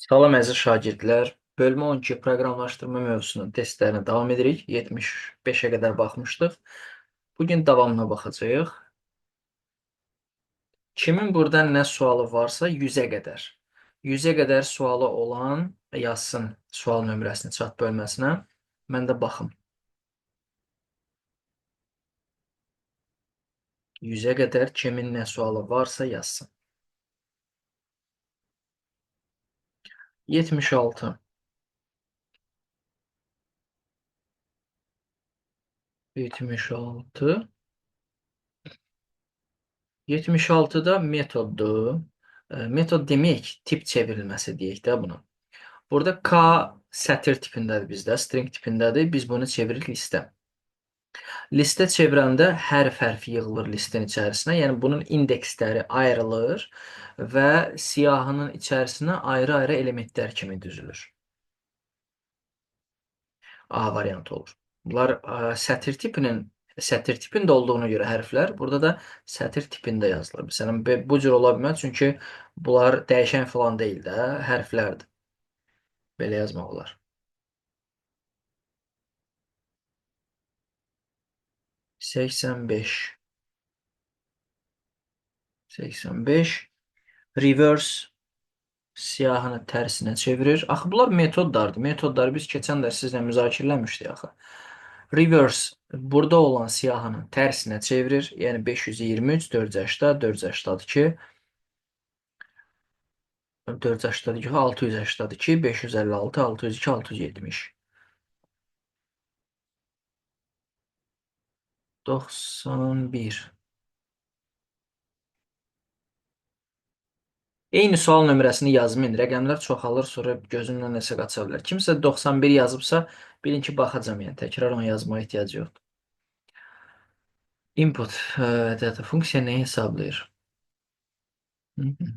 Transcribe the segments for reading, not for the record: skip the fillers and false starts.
Salam əziz şagirdlər. Bölmə 12 proqramlaşdırma mövzusunun testlərinə davam edirik. 75-ə qədər baxmışdıq. Bugün davamına baxacağıq. Kimin burada nə sualı varsa 100-ə qədər. 100-ə qədər sualı olan yazsın sual nömrəsini chat bölməsinə. Mən də baxım. 100-ə qədər kimin nə sualı varsa yazsın. 76. 76. 76-da metoddur. Metod demək, tip çevrilməsi deyək də bunu. Burada K sətir tipindədir bizdə, string tipindədir. Biz bunu çeviririk listə. Listə çevirəndə hərf hərf yığılır listin içərisinə. Yəni bunun indeksləri ayrılır və siyahının içərisinə ayrı-ayrı elementlər kimi düzülür. A variantı olur. Bunlar sətir tipinin sətir tipində olduğuna görə hərflər burada da sətir tipində yazılır. Məsələn, bu cür ola bilməz, çünki bunlar dəyişən falan deyil də, hərflərdir. Belə yazmaq olar. 85. 85. Reverse siyahını tərsinə çevirir. Axı bunlar metodlardır. Metodları biz keçən dərs sizlə müzakirə eləmişdik axı. Reverse burada olan siyahını tərsinə çevirir. Yəni 523 480 482 482 682 556 602 670. 91. Eyni sual nömrəsini yazmayın. Rəqəmlər çoxalır, sonra gözümdən nəsə qaça bilər. Kimsə 91 yazıbsa, bilin ki, baxacam, yəni təkrar onu yazmağa ehtiyacı yoxdur. Input data funksiya nəyi hesablayır? Hı -hı.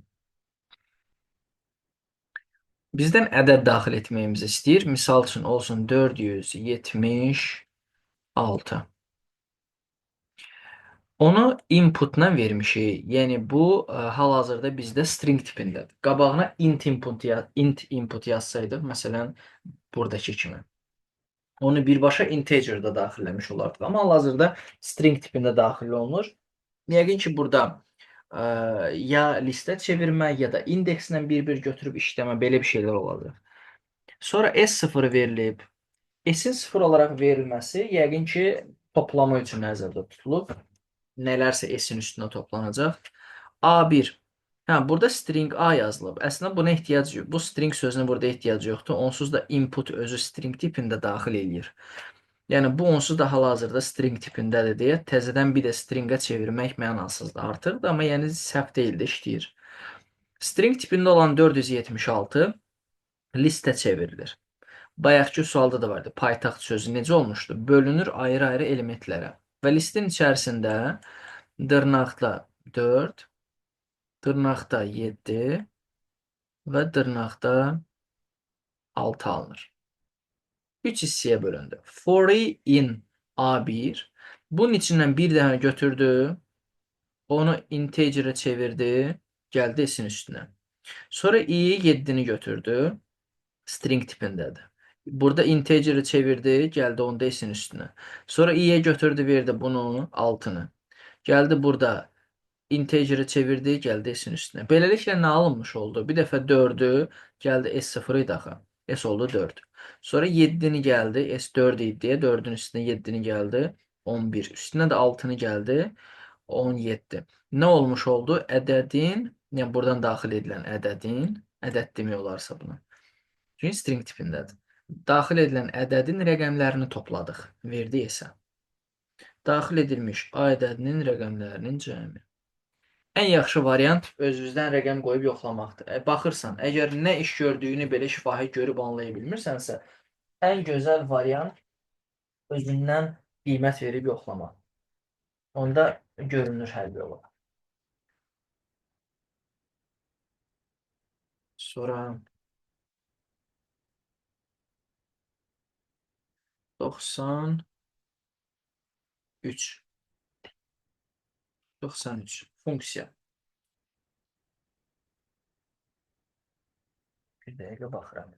Bizdən ədəd daxil etməyimizi istəyir. Misal üçün olsun 476. Onu inputla vermişik. Yəni bu hal-hazırda bizdə string tipindədir. Qabağına int input yazsaydıq, məsələn buradakı kimi. Onu birbaşa integer'da daxil eləmiş olardıq. Amma hal-hazırda string tipində daxil olunur. Yəqin ki, burada ya listə çevirmə, ya da indekslə bir-bir götürüb işləmə, belə bir şeylər olacaq. Sonra S0 verilib. S-in 0 olaraq verilməsi yəqin ki, toplama üçün nəzərdə tutulub. Nələrsə S-in üstünə toplanacaq. A1. Hə, burada string A yazılıb. Əslində buna ehtiyac yox. Bu string sözünə burada ehtiyac yoxdur. Onsuz da input özü string tipində daxil eləyir. Yəni bu onsuz da hal-hazırda string tipindədir deyə təzədən bir də stringə çevirmək mənasızdır artıq da, amma yəni səhv deyildi, işləyir. String tipində olan 476 listə çevrilir. Bayaqki sualda da vardı. Paytaxt sözü necə olmuşdu? Bölünür ayrı-ayrı elementlərə. Və listin içərisində dırnaqda 4, dırnaqda 7 və dırnaqda 6 alınır. 3 hissəyə bölündü. For in A1. Bunun içindən bir dənə götürdü. Onu integer'e çevirdi. Gəldi S-in üstünə. Sonra i 7-ni götürdü. String tipindədir. Burada integer'ı çevirdi, gəldi onu da S-in üstünə. Sonra i'yə götürdü, verdi bunu, 6-nı. Gəldi burada integer'ı çevirdi, gəldi S-in üstünə. Beləliklə nə alınmış oldu? Bir dəfə 4-ü gəldi S0 idi axı. S oldu 4. Sonra 7-ni gəldi, S4 idi deyə 4-ün üstünə 7-ni gəldi, 11. Üstünə də 6-nı gəldi, 17. Nə olmuş oldu? Ədədin, yəni buradan daxil edilən ədədin, ədəd demək olarsa buna. Çünki string tipindədir. Daxil edilən ədədin rəqəmlərini topladıq. Verdi S-ə. Daxil edilmiş A ədədinin rəqəmlərinin cəmi. Ən yaxşı variant özünüzdən rəqəm qoyub yoxlamaqdır. Baxırsan, əgər nə iş gördüyünü belə şifahi görüb anlaya bilmirsənsə, ən gözəl variant özündən qiymət verib yoxlamaq. Onda görünür həll yolu. Sonra 93. 93 funksiya. Bir dəqiqə baxıram.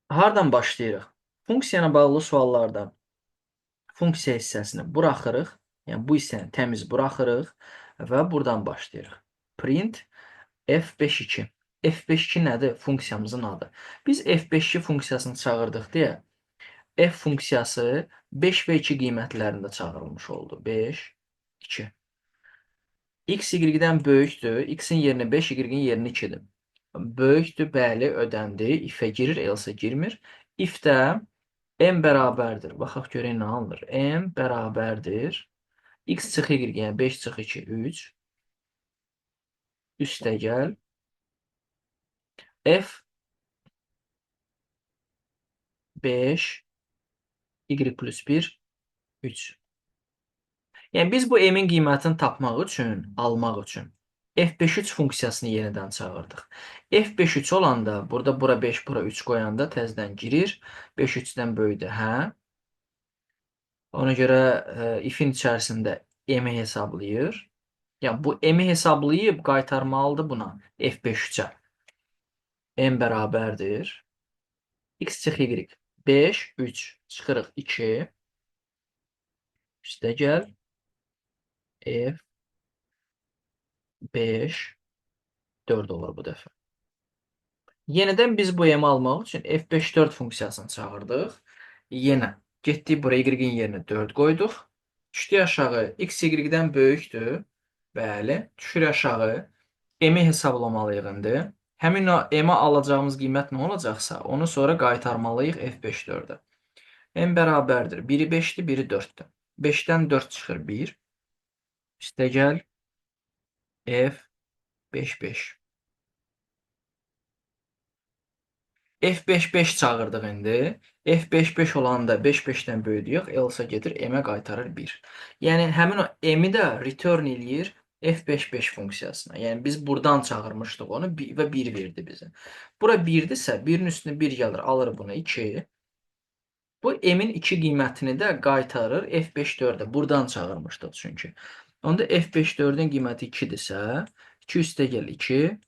Hardan başlayırıq? Funksiyana bağlı suallarda funksiya hissəsini buraxırıq. Yəni bu hissəni təmiz buraxırıq və buradan başlayırıq. Print F5.2. F5.2 nədir? Funksiyamızın adı. Biz F5.2 funksiyasını çağırdıq deyə F funksiyası 5 və 2 qiymətlərində çağırılmış oldu. 5, 2. X Y-dən böyükdür. X-in yerinə 5, Y-in yerinə 2-dir. Böyükdür, bəli, ödəndi. If-ə girir, else girmir. If-də M bərabərdir. Baxaq görək nə alınır. M bərabərdir. X çıx Y, yəni 5 çıx 2, 3. Üstə gəl. F 5 Y plus 1 3. Yəni biz bu m-in qiymətini tapmaq üçün, almaq üçün F5-3 funksiyasını yenidən çağırdıq. F5-3 olanda burada bura 5, bura 3 qoyanda təzədən girir. 5 3-dən böyükdür, hə. Ona görə if-in içərisində m-i hesablayır. Yəni bu m-i hesablayıb qaytarmalıdır buna F5-3-ə. M bərabərdir. X çıx Y. 5, 3 çıxırıq 2. Üstə gəl. F 5 4 olur bu dəfə. Yenidən biz bu m almaq üçün F5 4 funksiyasını çağırdıq. Yenə getdik bura y-in yerinə 4 qoyduq. Düşdük aşağı. X y-dən böyükdür. Bəli. Düşür aşağı. M-i hesablamalıyıq indi. Həmin o m-ə alacağımız qiymət nə olacaqsa, onu sonra qaytarmalıyıq F5 4-ə. M bərabərdir. Biri 5-dir, biri 4-dür. 5-dən 4 çıxır 1. Üstə gəl. F 5 5. F5 5 çağırdıq indi. F5 5 olanda 5 5-dən böyüdür, yox, else gedir m-ə qaytarır 1. Yəni həmin o m-i də return eləyir F5 5 funksiyasına. Yəni biz buradan çağırmışdıq onu və 1 verdi bizə. Bura 1-dirsə, 1-in üstünə 1 gəlir, alır bunu 2. Bu m-in 2 qiymətini də qaytarır F5 4-ə. Buradan çağırmışdıq çünki. Onda F5 4-ün qiyməti 2-dirsə, 2 üstə gəl 2,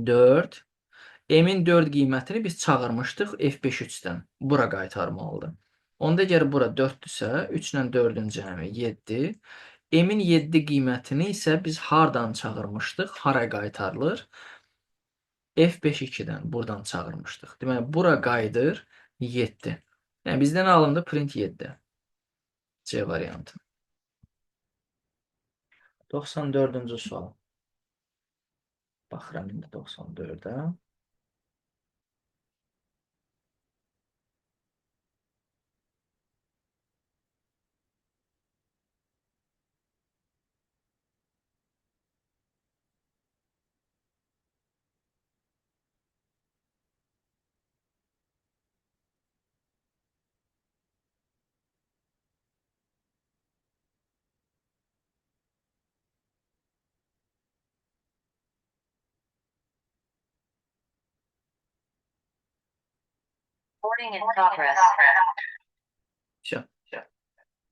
4. M-in 4 qiymətini biz çağırmışdıq F5 3-dən. Bura qaytarmalıdır. Onda əgər bura 4-dürsə, 3 ilə 4-ün cəmi 7. M-in 7 qiymətini isə biz hardan çağırmışdıq? Hara qaytarılır? F5 2-dən buradan çağırmışdıq. Deməli, bura qayıdır 7. Yəni bizdən alındı print 7. C variantı. 94-cü sual. Baxıram indi 94-ə. Recording in progress. Vəsə.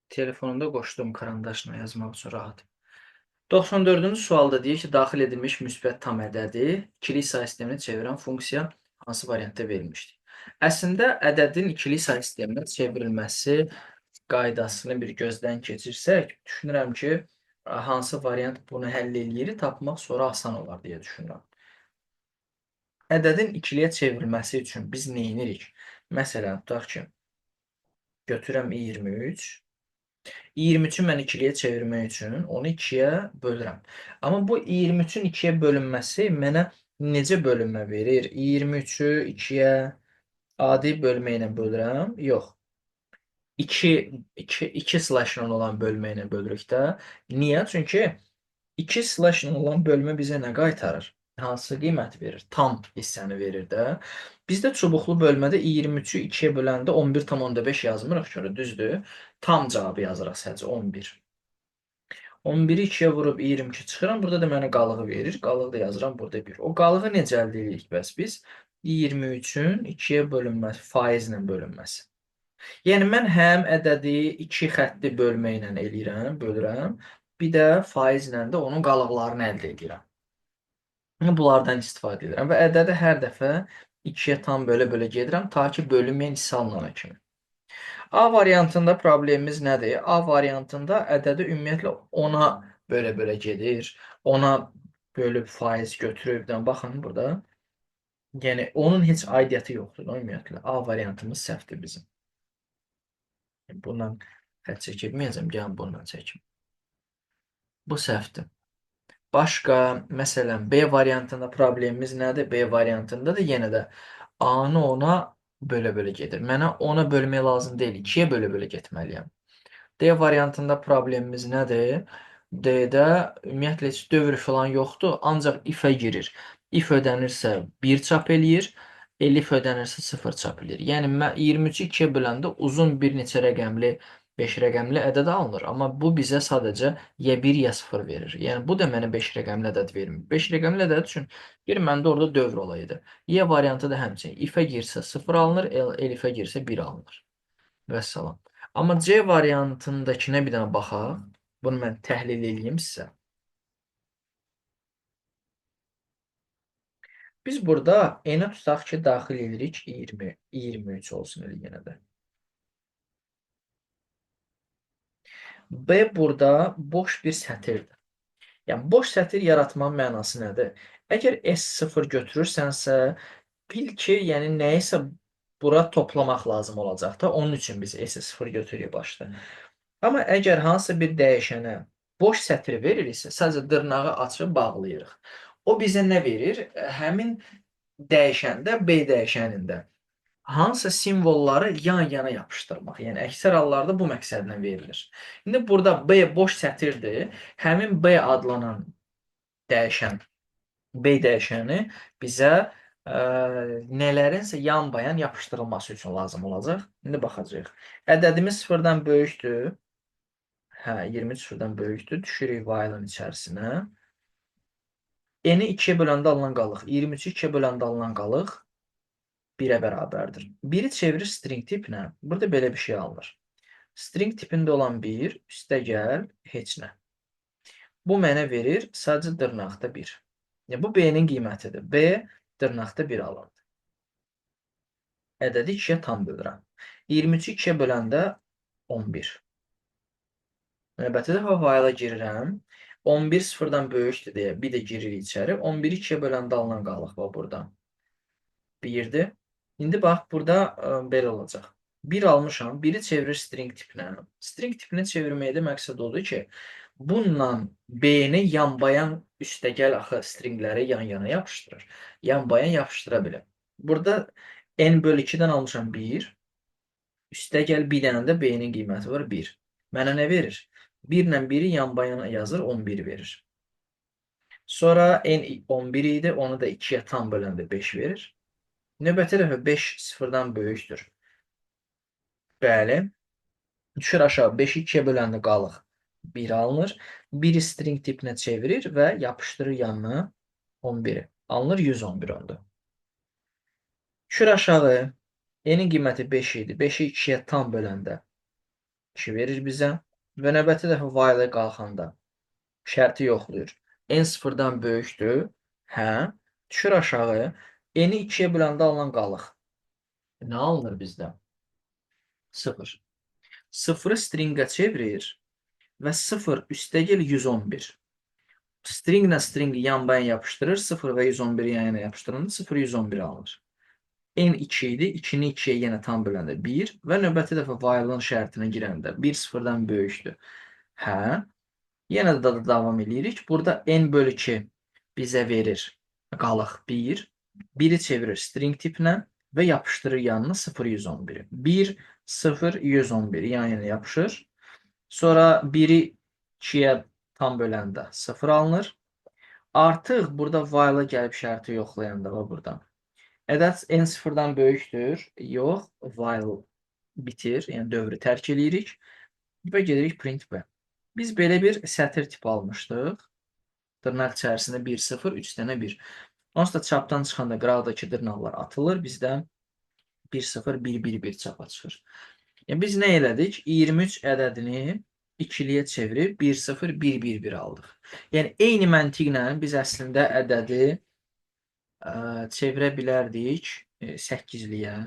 Telefonumda qoşdum karandaşla yazmaq üçün rahat. 94-cü sualda deyir ki, daxil edilmiş müsbət tam ədədi ikili say sisteminə çevirən funksiya hansı variantda verilmişdir? Əslində, ədədin ikili say sisteminə çevrilməsi qaydasını bir gözdən keçirsək, düşünürəm ki, hansı variant bunu həll eləyir, tapmaq sonra asan olar deyə düşünürəm. Ədədin ikiliyə çevrilməsi üçün biz nə edirik? Məsələn, tutaq ki, götürəm 23. 23-ü mən ikiliyə çevirmək üçün onu 2-yə bölürəm. Amma bu 23-ün 2-yə bölünməsi mənə necə bölünmə verir? 23-ü 2-yə adi bölmə ilə bölürəm? Yox. 2, 2, 2 slash-la olan bölmə ilə bölürük də. Niyə? Çünki 2 slash-la olan bölmə bizə nə qaytarır? Hansı qiyməti verir? Tam hissəni verir də. Bizdə çubuqlu bölmədə 23-ü 2-yə böləndə 11,5 yazmırıq ki, düzdür? Tam cavabı yazırıq sadəcə 11. 11-i 2-yə vurub 22 çıxıram. Burada da mənə qalığı verir. Qalığı da yazıram burada 1. O qalığı necə əldə edirik bəs biz? 23-ün 2-yə bölünməsi, faizlə bölünməsi. Yəni mən həm ədədi 2 xətti bölmə ilə eləyirəm, bölürəm. Bir də faizlə də onun qalıqlarını əldə edirəm. Bunlardan istifadə edirəm və ədədi hər dəfə 2-yə tam bölə-bölə gedirəm ta ki bölünməyən hissə alınana kimi. A variantında problemimiz nədir? A variantında ədədi ümumiyyətlə 10-a bölə-bölə gedir. 10-a bölüb faiz götürüb. Baxın burada. Yəni onun heç aidiyyəti yoxdur ümumiyyətlə. A variantımız səhvdir bizim. Bundan xətt çəkə bilməyəcəm. Gəlin bundan çəkim. Bu səhvdir. Başqa, məsələn, B variantında problemimiz nədir? B variantında da yenə də A-nı ona bölə-bölə gedir. Mənə 10-a bölmək lazım deyil, 2-yə bölə-bölə getməliyəm. D variantında problemimiz nədir? D-də ümumiyyətlə heç dövr falan yoxdur, ancaq if-ə girir. If ödənirsə 1 çap eləyir, elif ödənirsə 0 çap eləyir. Yəni 23-ü 2-yə böləndə uzun bir neçə rəqəmli, 5 rəqəmli ədəd alınır. Amma bu bizə sadəcə ya 1 ya 0 verir. Yəni bu da mənə 5 rəqəmli ədəd vermir. 5 rəqəmli ədəd üçün bir məndə orada dövr olaydı. Y variantı da həmçinin if-ə girsə 0 alınır, elifə girsə 1 alınır. Vəssalam. Amma C variantındakına bir dənə baxaq. Bunu mən təhlil eləyim sizə. Biz burada n-ə tutaq ki, daxil edirik 20, 23 olsun elə yenə də. B burada boş bir sətirdir. Yəni, boş sətir yaratmanın mənası nədir? Əgər S0 götürürsənsə, bil ki, yəni nəyisə bura toplamaq lazım olacaq da. Onun üçün biz S0 götürürük başda. Amma əgər hansısa bir dəyişənə boş sətir veririksə, sadəcə dırnağı açıb bağlayırıq. O bizə nə verir? Həmin dəyişəndə, B dəyişənində hansısa simvolları yan-yana yapışdırmaq. Yəni, əksər hallarda bu məqsədlə verilir. İndi burada B boş sətirdir. Həmin B adlanan dəyişən, B dəyişəni bizə nələrinsə yan-bayan yapışdırılması üçün lazım olacaq. İndi baxacağıq. Ədədimiz sıfırdan böyükdür. Hə, 23 sıfırdan böyükdür. Düşürük while-ın içərisinə. N-i 2-yə böləndə alınan qalıq. 23-ü 2-yə böləndə alınan qalıq 1-ə bərabərdir. 1-i çevirir string tipinə. Burada belə bir şey alınır. String tipində olan 1, üstə gəl, heç nə. Bu mənə verir sadəcə dırnaqda 1. Yəni, bu B-nin qiymətidir. B dırnaqda 1 alındı. Ədədi 2-yə tam bölürəm. 23-ü 2-yə böləndə 11. Növbəti dəfə while-a girirəm. 11 sıfırdan böyükdür deyə bir də giririk içəri. 11-i 2-yə böləndə alınan qalıq var burada. 1-dir. İndi bax, burada belə olacaq. 1 almışam, 1-i çevirir string tipinə. String tipinə çevirməkdə məqsəd odur ki, bununla B-ni yanbayan üstəgəl axı stringləri yan-yana yapışdırır. Yanbayan yapışdıra bilir. Burada n bölü 2-dən almışam 1. Üstəgəl bir dənə də B-nin qiyməti var 1. Mənə nə verir? 1 ilə 1-i yanbayan yazır, 11 verir. Sonra n 11 idi, onu da 2-yə tam böləndə 5 verir. Növbəti dəfə 5 sıfırdan böyükdür. Bəli. Düşür aşağı 5-i 2-yə böləndə qalıq 1 alınır. 1-i string tipinə çevirir və yapışdırır yanına 11-i. Alınır 111 onda. Düşür aşağı. N-in qiyməti 5 idi. 5-i 2-yə tam böləndə 2 verir bizə. Və növbəti dəfə while-ə qalxanda şərti yoxlayır. N sıfırdan böyükdür. Hə. Düşür aşağı. N-i 2-yə böləndə alınan qalıq. Nə alınır bizdə? 0. 0-ı stringə çevirir və 0 üstəgəl 111. Stringlə stringi yan-bayan yapışdırır. 0 və 111-i yan yana yapışdıranda 0, 111 alınır. N 2 idi. 2-ni 2-yə yenə tam böləndə 1 və növbəti dəfə while-ın şərtinə girəndə 1 sıfırdan böyükdür. Hə. Yenə də davam eləyirik. Burada n bölü 2 bizə verir qalıq 1. 1-i çevirir string tipinə və yapışdırır yanına 0, 111-i. 1, 0, 111 yan yana yapışır. Sonra 1-i 2-yə tam böləndə 0 alınır. Artıq burada while-a gəlib şərti yoxlayanda və burada. Ədəd n sıfırdan böyükdür. Yox, while bitir, yəni dövrü tərk eləyirik və gedirik print B. Biz belə bir sətir tipi almışdıq. Dırnaq içərisində 1, 0, 3 dənə 1. Onsuz da çapdan çıxanda qıraqdakı dırnaqlar atılır. Bizdə 1, 0, 1, 1, 1 çapa çıxır. Yəni biz nə elədik? 23 ədədini İkiliyə çevirib 1, 0, 1, 1, 1 aldıq. Yəni, eyni məntiqlə biz əslində ədədi çevirə bilərdik 8-liyə.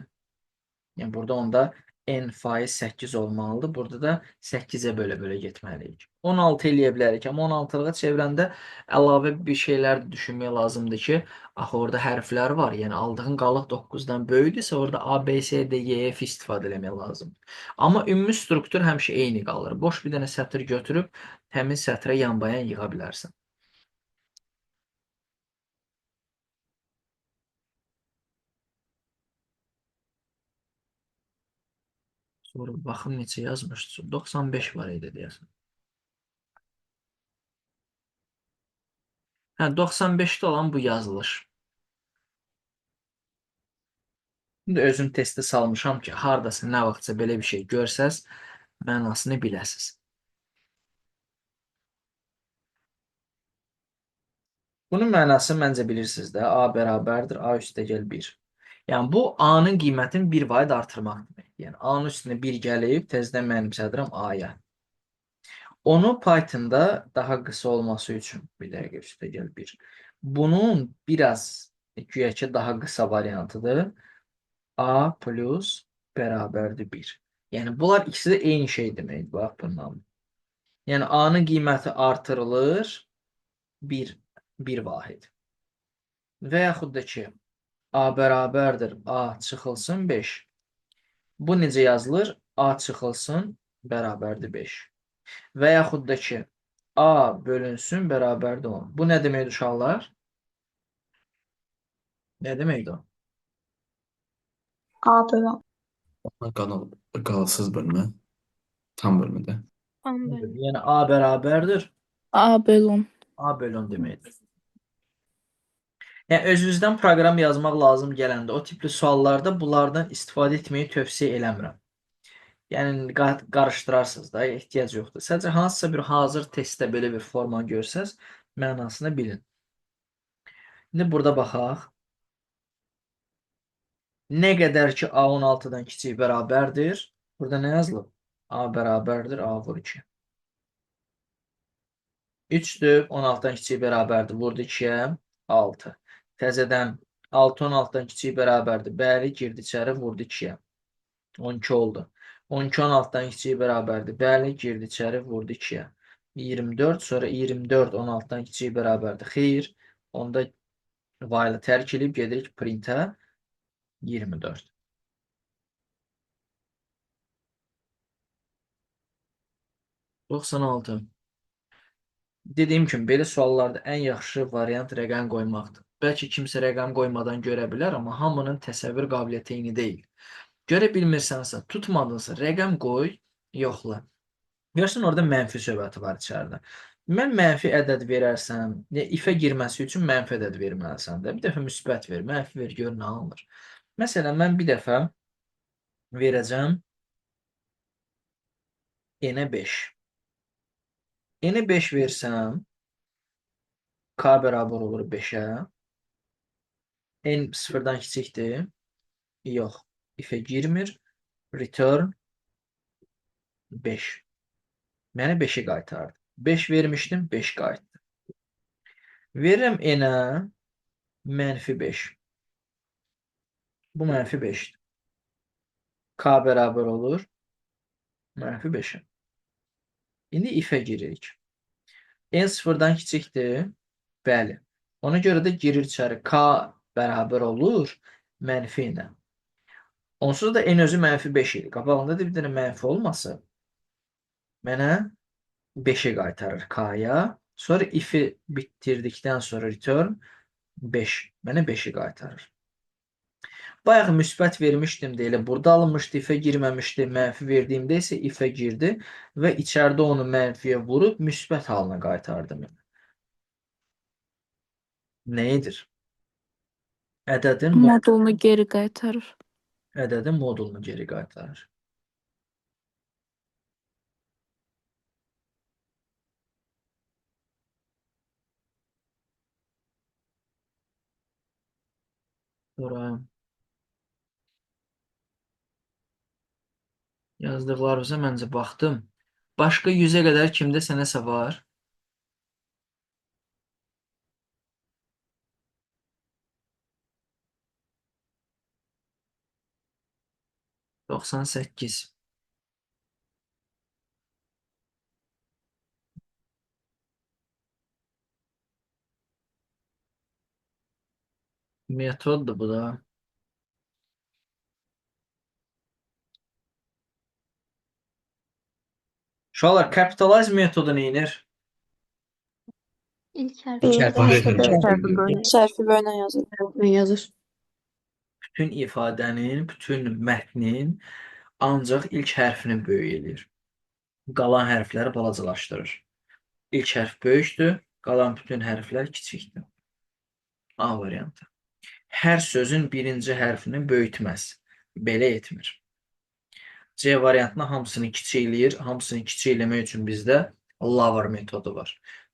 Yəni, burada onda n faiz 8 olmalıdır. Burada da 8-ə bölə-bölə getməliyik. 16 eləyə bilərik, amma 16-lığa çevirəndə əlavə bir şeylər də düşünmək lazımdır ki, axı orada hərflər var. Yəni, aldığın qalıq 9-dan böyükdürsə, orada A, B, C, D, E, F istifadə eləmək lazımdır. Amma ümumi struktur həmişə eyni qalır. Boş bir dənə sətir götürüb həmin sətrə yanbayan yığa bilərsən. Sonra baxım neçə yazmışdı. 95 var idi deyəsən. Hə, 95-də olan bu yazılış. İndi özüm testə salmışam ki, hardasa nə vaxtsa belə bir şey görsəz, mənasını biləsiz. Bunun mənası məncə bilirsiniz də, A bərabərdir, A üstəgəl 1. Yəni, bu A-nın qiymətini bir vahid artırmaq deməkdir. Yəni, A-nın üstünə 1 gəlib, tezdən mənimsədirəm A-ya. Onu Python-da daha qısa olması üçün, bir dəqiqə üstəgəl 1. Bunun biraz güya ki, daha qısa variantıdır. A plus bərabərdir 1. Yəni, bunlar ikisi də eyni şey deməkdir. Bax, bundan. Yəni, A-nın qiyməti artırılır 1 vahid. Və yaxud da ki, A bərabərdir A çıxılsın 5. Bu necə yazılır? A çıxılsın bərabərdir 5. Və yaxud da ki, A bölünsün bərabərdir 10. Bu nə deməkdir uşaqlar? Nə deməkdir o? A bölü 10. Qalsız bölmə. Tam bölmədə. Tam bölmə. Yəni A bərabərdir A bölü 10. A bölü 10 deməkdir. Yəni özünüzdən proqram yazmaq lazım gələndə o tipli suallarda bunlardan istifadə etməyi tövsiyə eləmirəm. Yəni qarışdırarsınız da, ehtiyac yoxdur. Sadəcə hansısa bir hazır testdə belə bir forma görsəz, mənasını bilin. İndi burada baxaq. Nə qədər ki A 16-dan kiçik bərabərdir. Burada nə yazılıb? A bərabərdir A vur 2. 3-dür, 16-dan kiçik bərabərdir. Vurdu 2-yə, 6. Təzədən 6 16-dan kiçik bərabərdir. Bəli, girdi içəri, vurdu 2-yə. 12 oldu. 12 16-dan kiçik bərabərdir. Bəli, girdi içəri, vurdu 2-yə. 24, sonra 24 16-dan kiçik bərabərdir. Xeyr, onda while-ı tərk edib gedirik printə 24. 96. Dediyim kimi, belə suallarda ən yaxşı variant rəqəm qoymaqdır. Bəlkə kimsə rəqəm qoymadan görə bilər, amma hamının təsəvvür qabiliyyəti eyni deyil. Görə bilmirsənsə, tutmadınsa rəqəm qoy, yoxla. Görürsən, orada mənfi söhbəti var içəridə. Mən mənfi ədəd verərsəm, ifə girməsi üçün mənfi ədəd verməlisən də. Bir dəfə müsbət ver, mənfi ver, gör nə alınır. Məsələn, mən bir dəfə verəcəm n-ə 5. N-ə 5 versəm, k bərabər olur 5-ə. N sıfırdan kiçikdir. Yox, ifə girmir. Return 5. Mənə 5-i qaytardı. 5 vermişdim, 5 qayıtdı. Verirəm n-ə mənfi 5. Bu mənfi 5-dir. K bərabər olur mənfi 5-ə. İndi ifə giririk. N sıfırdan kiçikdir. Bəli. Ona görə də girir içəri. K bərabər olur mənfi ilə. Onsuz da n özü mənfi 5 idi. Qabağında da bir dənə mənfi olması mənə 5-i qaytarır K-ya. Sonra if'i bitirdikdən sonra return 5. Mənə 5-i qaytarır. Bayaq müsbət vermişdim də elə burada alınmışdı, ifə girməmişdi. Mənfi verdiyimdə isə ifə girdi və içəridə onu mənfiyə vurub müsbət halına qaytardı mənə. Nə edir? Ədədin Modulunu geri qaytarır. Ədədin modulunu geri qaytarır. Sonra yazdıqlarınıza məncə baxdım. Başqa 100-ə qədər kimdəsə nəsə var? ...98. Metoddur bu da. Uşaqlar, capitalize metodu neyinir? İlk harfi. İlk hərfi böyük. Sərfi böylə yazır. Yazır. Bütün ifadənin, bütün mətnin ancaq ilk hərfini böyük eləyir. Qalan hərfləri balacalaşdırır. İlk hərf böyükdür, qalan bütün hərflər kiçikdir. A variantı. Hər sözün birinci hərfini böyütməz. Belə etmir. C variantına hamısını kiçik eləyir. Hamısını kiçik eləmək üçün bizdə lower metodu var.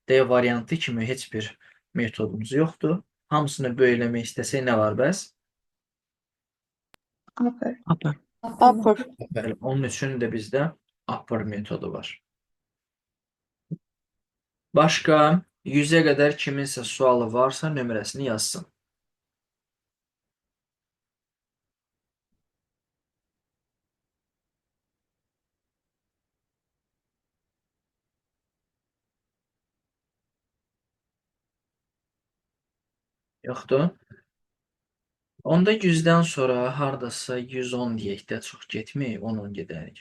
D variantı kimi heç bir metodumuz yoxdur. Hamısını böyük eləmək istəsək nə var bəs? Upper. Upper. Upper. Bəli, onun üçün də bizdə upper metodu var. Başqa 100-ə qədər kiminsə sualı varsa nömrəsini yazsın. Yoxdur. Onda 100-dən sonra hardasa 110 deyək də, çox getməyək, 10-10 gedərik.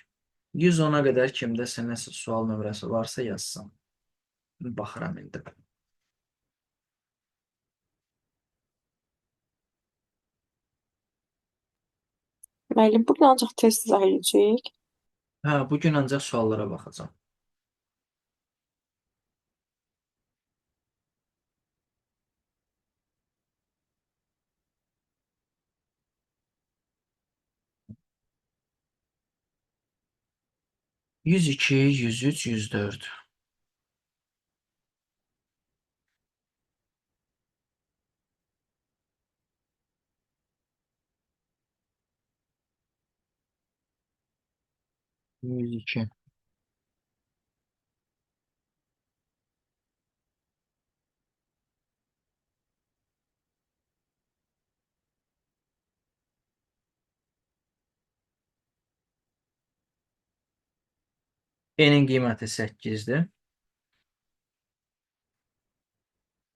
110-a qədər kimdəsə nəsə sual nömrəsi varsa yazsın. Baxıram indi. Müəllim, bugün ancaq test izah edəcəyik. Hə, bu gün ancaq suallara baxacağam. ...102, 103, 104. ...102. N-in qiyməti 8-dir.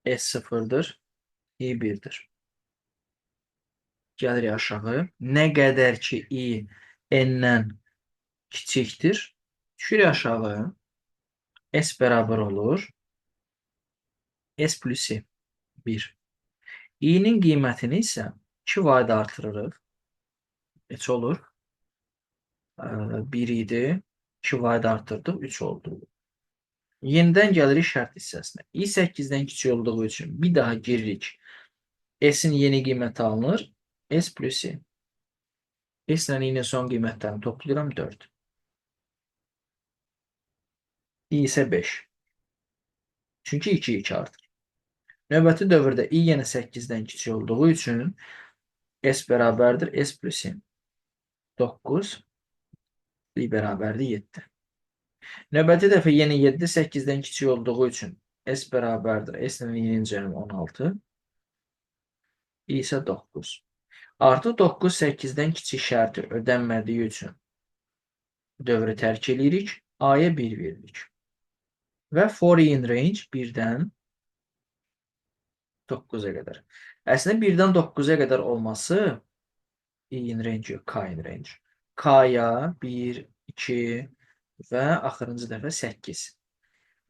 S 0-dır. I 1-dir. Gəlirik aşağı. Nə qədər ki I N-dən kiçikdir, düşürük aşağı. S bərabər olur. S plus I 1. I-nin qiymətini isə 2 vahid artırırıq. Neçə olur? 1 idi. 2 vahid artırdıq, 3 oldu. Yenidən gəlirik şərt hissəsinə. I 8-dən kiçik olduğu üçün bir daha giririk. S-in yeni qiyməti alınır. S plus I. S ilə I-nin son qiymətlərini toplayıram 4. I isə 5. Çünki 2 2 artır. Növbəti dövrdə I yenə 8-dən kiçik olduğu üçün S bərabərdir S plus I. 9. I bərabərdir 7. Növbəti dəfə yenə 7 8-dən kiçik olduğu üçün S bərabərdir. S ilə I-nin cəmi 16. I isə 9. Artıq 9 8-dən kiçik şərti ödənmədiyi üçün dövrü tərk eləyirik. A-ya 1 veririk. Və for in range 1-dən 9-a qədər. Əslində 1-dən 9-a qədər olması i in range yox, k in range. K-ya 1, 2 və axırıncı dəfə 8.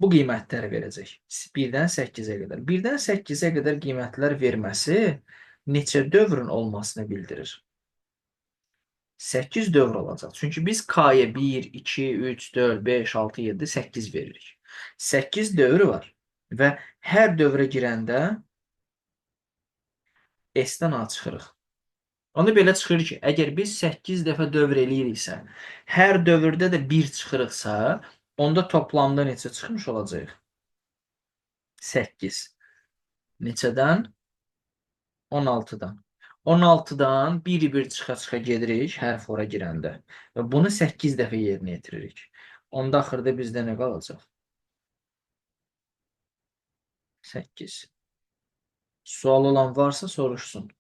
Bu qiymətləri verəcək. 1-dən 8-ə qədər. 1-dən 8-ə qədər qiymətlər verməsi neçə dövrün olmasını bildirir. 8 dövr olacaq. Çünki biz K-ya 1, 2, 3, 4, 5, 6, 7, 8 veririk. 8 dövrü var və hər dövrə girəndə S-dən A çıxırıq. Onda belə çıxır ki, əgər biz 8 dəfə dövr eləyiriksə, hər dövrdə də 1 çıxırıqsa, onda toplamda neçə çıxmış olacaq? 8. Neçədən? 16-dan. 16-dan bir-bir çıxa-çıxa gedirik hər fora girəndə. Və bunu 8 dəfə yerinə yetiririk. Onda axırda bizdə nə qalacaq? 8. Sual olan varsa soruşsun.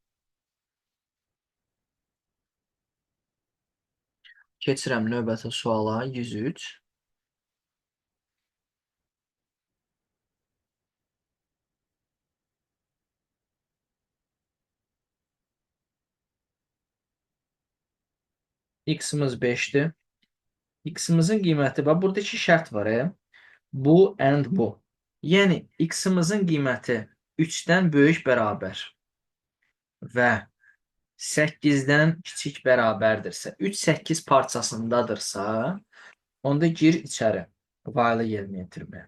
Keçirəm növbəti suala 103. X-imiz 5-dir. X-imizin qiyməti, bax burada iki şərt var. Bu and bu. Yəni X-imizin qiyməti 3-dən böyük bərabər və 8-dən kiçik bərabərdirsə, 3 8 parçasındadırsa, onda gir içəri while-ı yerinə yetirməyə.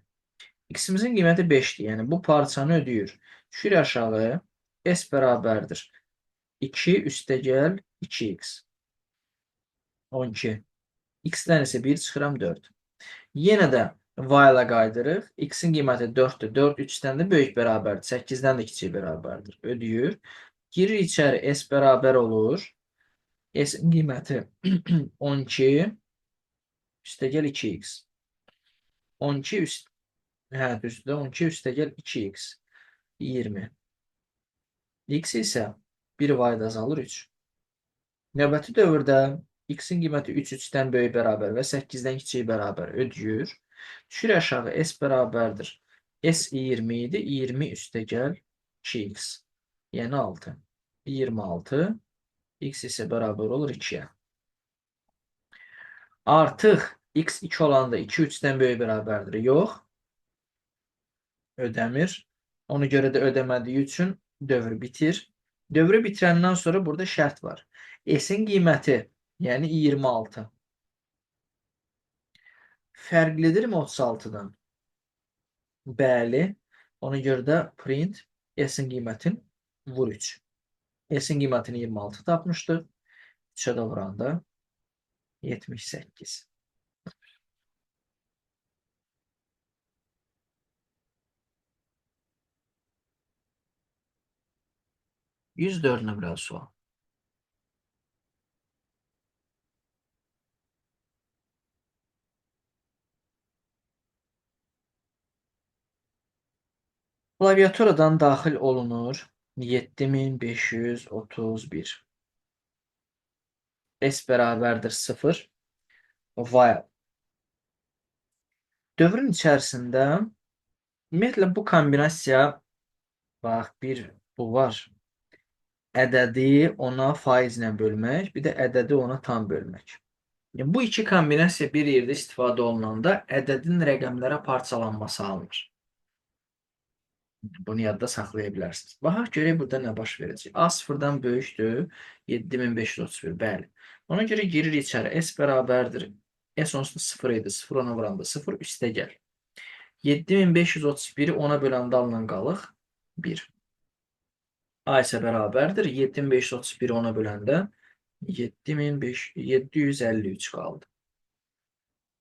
X-imizin qiyməti 5-dir. Yəni bu parçanı ödəyir. Düşür aşağı. S bərabərdir. 2 üstəgəl 2x. 12. X-dən isə 1 çıxıram 4. Yenə də while-a qayıdırıq. X-in qiyməti 4-dür. 4 3-dən də böyük bərabərdir. 8-dən də kiçik bərabərdir. Ödəyir. Girir içəri S bərabər olur. S-in qiyməti 12 üstəgəl 2x. 12 üst hə, düzdür. 12 üstəgəl 2x 20. X isə 1 vahid azalır 3. Növbəti dövrdə x-in qiyməti 3 3-dən böyük bərabər və 8-dən kiçik bərabər ödəyir. Düşür aşağı S bərabərdir. S 20 idi. 20 üstəgəl 2x. Yəni 6. 26. X isə bərabər olur 2-yə. Artıq x 2 olanda 2 3-dən böyük bərabərdir. Yox. Ödəmir. Ona görə də ödəmədiyi üçün dövr bitir. Dövrü bitirəndən sonra burada şərt var. S-in qiyməti, yəni 26. Fərqlidirmi 36-dan? Bəli. Ona görə də print S-in qiymətini vur 3. S-in qiymətini 26 tapmışdıq. 3-ə də vuranda 78. 104 nömrəli sual. Klaviaturadan daxil olunur 7531. S bərabərdir 0. While. Dövrün içərisində ümumiyyətlə bu kombinasiya bax bir bu var. Ədədi ona faizlə bölmək, bir də ədədi ona tam bölmək. Yəni, bu iki kombinasiya bir yerdə istifadə olunanda ədədin rəqəmlərə parçalanması alınır. Bunu yadda saxlaya bilərsiniz. Baxaq görək burada nə baş verəcək. A sıfırdan böyükdür. 7531. Bəli. Ona görə girir içəri. S bərabərdir. S onsuz da 0 idi. 0 ona vuranda 0 üstə gəl. 7531-i 10-a böləndə alınan qalıq 1. A isə bərabərdir. 7531-i 10-a böləndə 753 qaldı.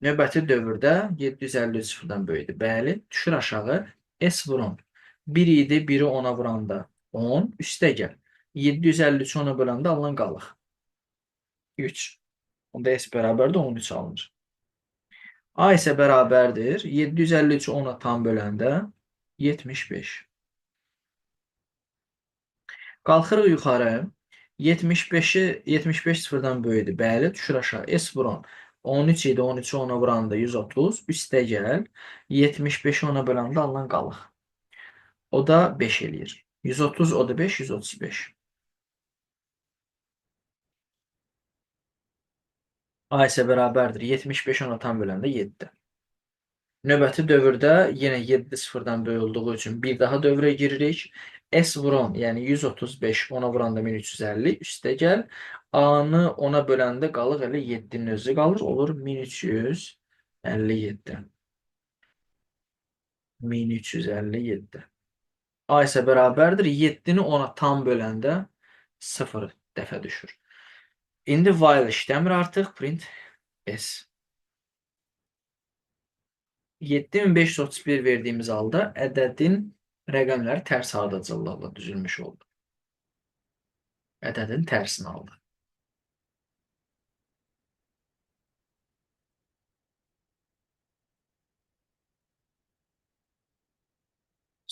Növbəti dövrdə 753 sıfırdan böyükdür. Bəli, düşür aşağı. S vurun. 1 idi, 1-i 10-a vuranda 10, üstə gəl. 753-ü 10-a böləndə alınan qalıq. 3. Onda S bərabərdir 13 alınır. A isə bərabərdir. 753-ü 10-a tam böləndə 75. Qalxırıq yuxarı. 75-i 75 sıfırdan böyükdür. Bəli, düşür aşağı. S vurun. 13 idi. 13-ü 10-a vuranda 130. Üstə gəl. 75-i 10-a böləndə alınan qalıq. O da 5 eləyir. 130, o da 5, 135. A isə bərabərdir. 75 ona tam böləndə 7. Növbəti dövrdə yenə 7 sıfırdan böyük olduğu üçün bir daha dövrə giririk. S vuran, yəni 135 ona vuranda 1350 üstə gəl. A-nı 10-a böləndə qalıq elə 7-nin özü qalır. Olur 1357. 1357. A isə bərabərdir. 7-ni 10-a tam böləndə 0 dəfə düşür. İndi while işləmir artıq. Print S. 7531 verdiyimiz halda ədədin rəqəmləri tərs ardıcıllıqla düzülmüş oldu. Ədədin tərsini aldı.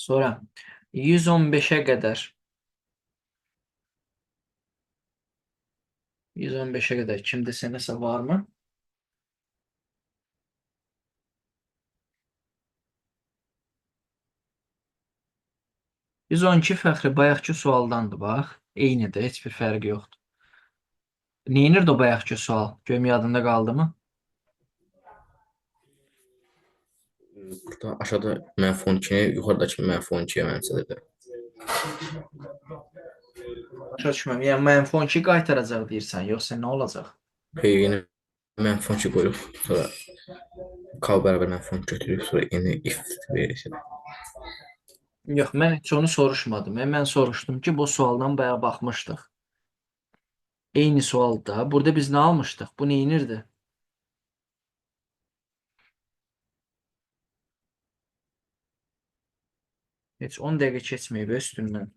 Sonra 115-ə qədər 115-ə qədər kimdəsə nəsə varmı? ...112 Fəxri bayaqki sualdandır bax. Eynidir, heç bir fərqi yoxdur. Neynirdi o bayaqki sual? Görüm yadında qaldı mı? Burada aşağıda mənfi 12-ni, yuxarıdakı mənfi 12-yə mənimsədir. Başa düşmürəm. Yəni mənfi 12 qaytaracaq deyirsən, yoxsa nə olacaq? Xeyr, yenə mənfi 12 qoyuruq, sonra K bərabər mənfi 12 götürürük, sonra yenə if verir. Yox, mən heç onu soruşmadım. Mən soruşdum ki, bu sualdan bayaq baxmışdıq. Eyni sualda. Burada biz nə almışdıq? Bu neynirdi? Heç 10 dəqiqə keçməyib üstündən.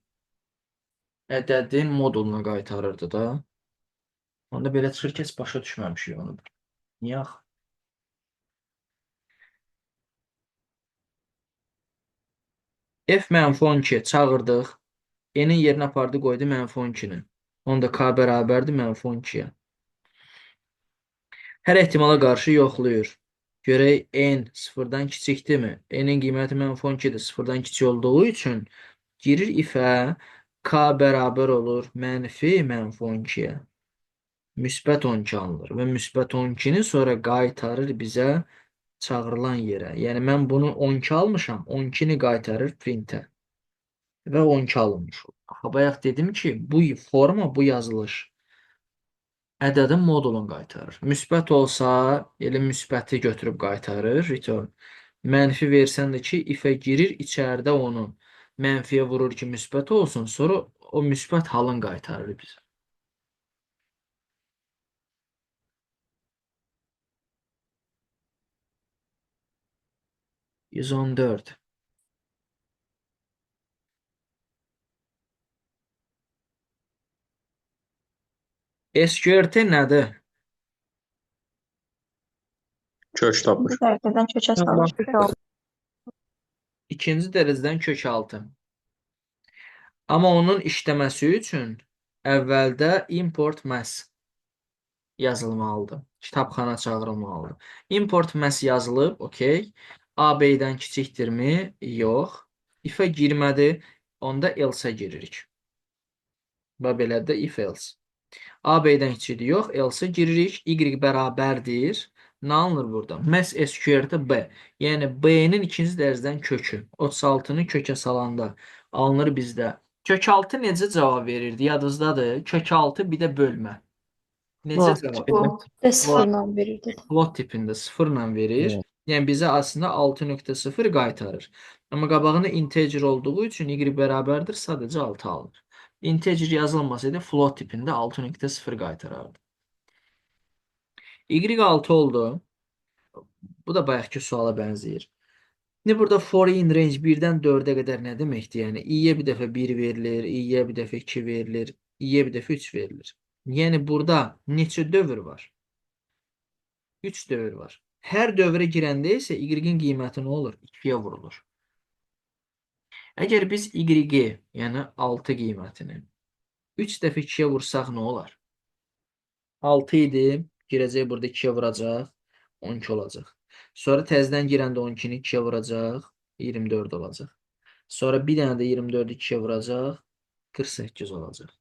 Ədədin moduluna qaytarırdı da. Onda belə çıxır ki, heç başa düşməmişik onu. Niyə axı? F mənfi 12 çağırdıq. N-in yerinə apardı, qoydu mənfi 12-ni. Onda K bərabərdir mənfi 12-yə. Hər ehtimala qarşı yoxlayır. Görək N sıfırdan kiçikdirmi? N-in qiyməti mənfi 12-dir. Sıfırdan kiçik olduğu üçün girir if-ə K bərabər olur mənfi mənfi 12-yə. Müsbət 12 alınır və müsbət 12-ni sonra qaytarır bizə çağırılan yerə. Yəni mən bunu 12 almışam, 12-ni qaytarır printə və 12 alınmış olur. Axı bayaq dedim ki, bu forma, bu yazılış ədədin modulunu qaytarır. Müsbət olsa, elə müsbəti götürüb qaytarır, return. Mənfi versən də ki, if-ə girir, içəridə onu mənfiyə vurur ki, müsbət olsun, sonra o müsbət halın qaytarır bizə. ...114. SQRT nədir? Kök tapır. İkinci dərəcədən kökə salır. İkinci dərəcədən kök 6. Amma onun işləməsi üçün əvvəldə import math yazılmalıdır. Kitabxana çağırılmalıdır. Import math yazılıb, okey. A B-dən kiçikdirmi? Yox. If-ə girmədi. Onda else-ə giririk. Və belə də if else. A B-dən kiçikdir, yox. Else-ə giririk. Y bərabərdir. Nə alınır burada? Math SQRT B. Yəni B-nin ikinci dərəcədən kökü. 36-nı kökə salanda alınır bizdə. Kök 6 necə cavab verirdi? Yadınızdadır. Kök 6 bir də bölmə. Necə cavab verir? Və sıfırla verirdi. Float tipində sıfırla verir. Evet. Yəni bizə aslında 6.0 qaytarır. Amma qabağında integer olduğu üçün y bərabərdir, sadəcə 6 alınır. Integer yazılmasaydı float tipində 6.0 qaytarardı. Y 6 oldu. Bu da bayaqki suala bənzəyir. İndi burada for in range 1-dən 4-ə qədər nə deməkdir? Yəni i-yə bir dəfə 1 verilir, i-yə bir dəfə 2 verilir, i-yə bir dəfə 3 verilir. Yəni burada neçə dövr var? 3 dövr var. Hər dövrə girəndə isə y-in qiyməti nə olur? 2-yə vurulur. Əgər biz y-i, yəni 6 qiymətini 3 dəfə 2-yə vursaq nə olar? 6 idi, girəcək burada 2-yə vuracaq, 12 olacaq. Sonra təzədən girəndə 12-ni 2-yə vuracaq, 24 olacaq. Sonra bir dənə də 24-ü 2-yə vuracaq, 48 olacaq.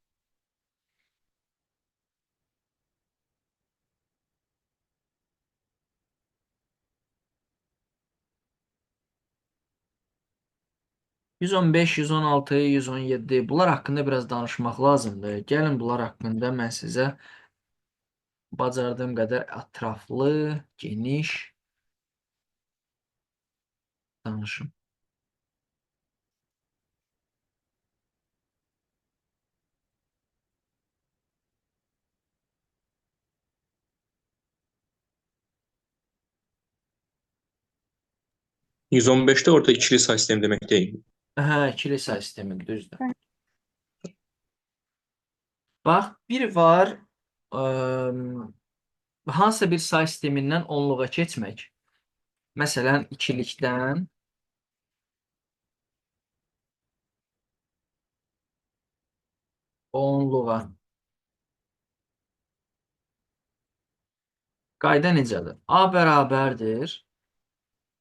...115, 116, 117... Bunlar haqqında biraz danışmaq lazımdır. Gəlin bunlar haqqında mən sizə bacardığım qədər ətraflı, geniş danışım. ...115'te orada ikili say sistemi demek değil. Hə, ikili say sistemi, düzdür. Bax, bir var, hansısa bir say sistemindən onluğa keçmək. Məsələn, ikilikdən Onluğa. Qayda necədir? A bərabərdir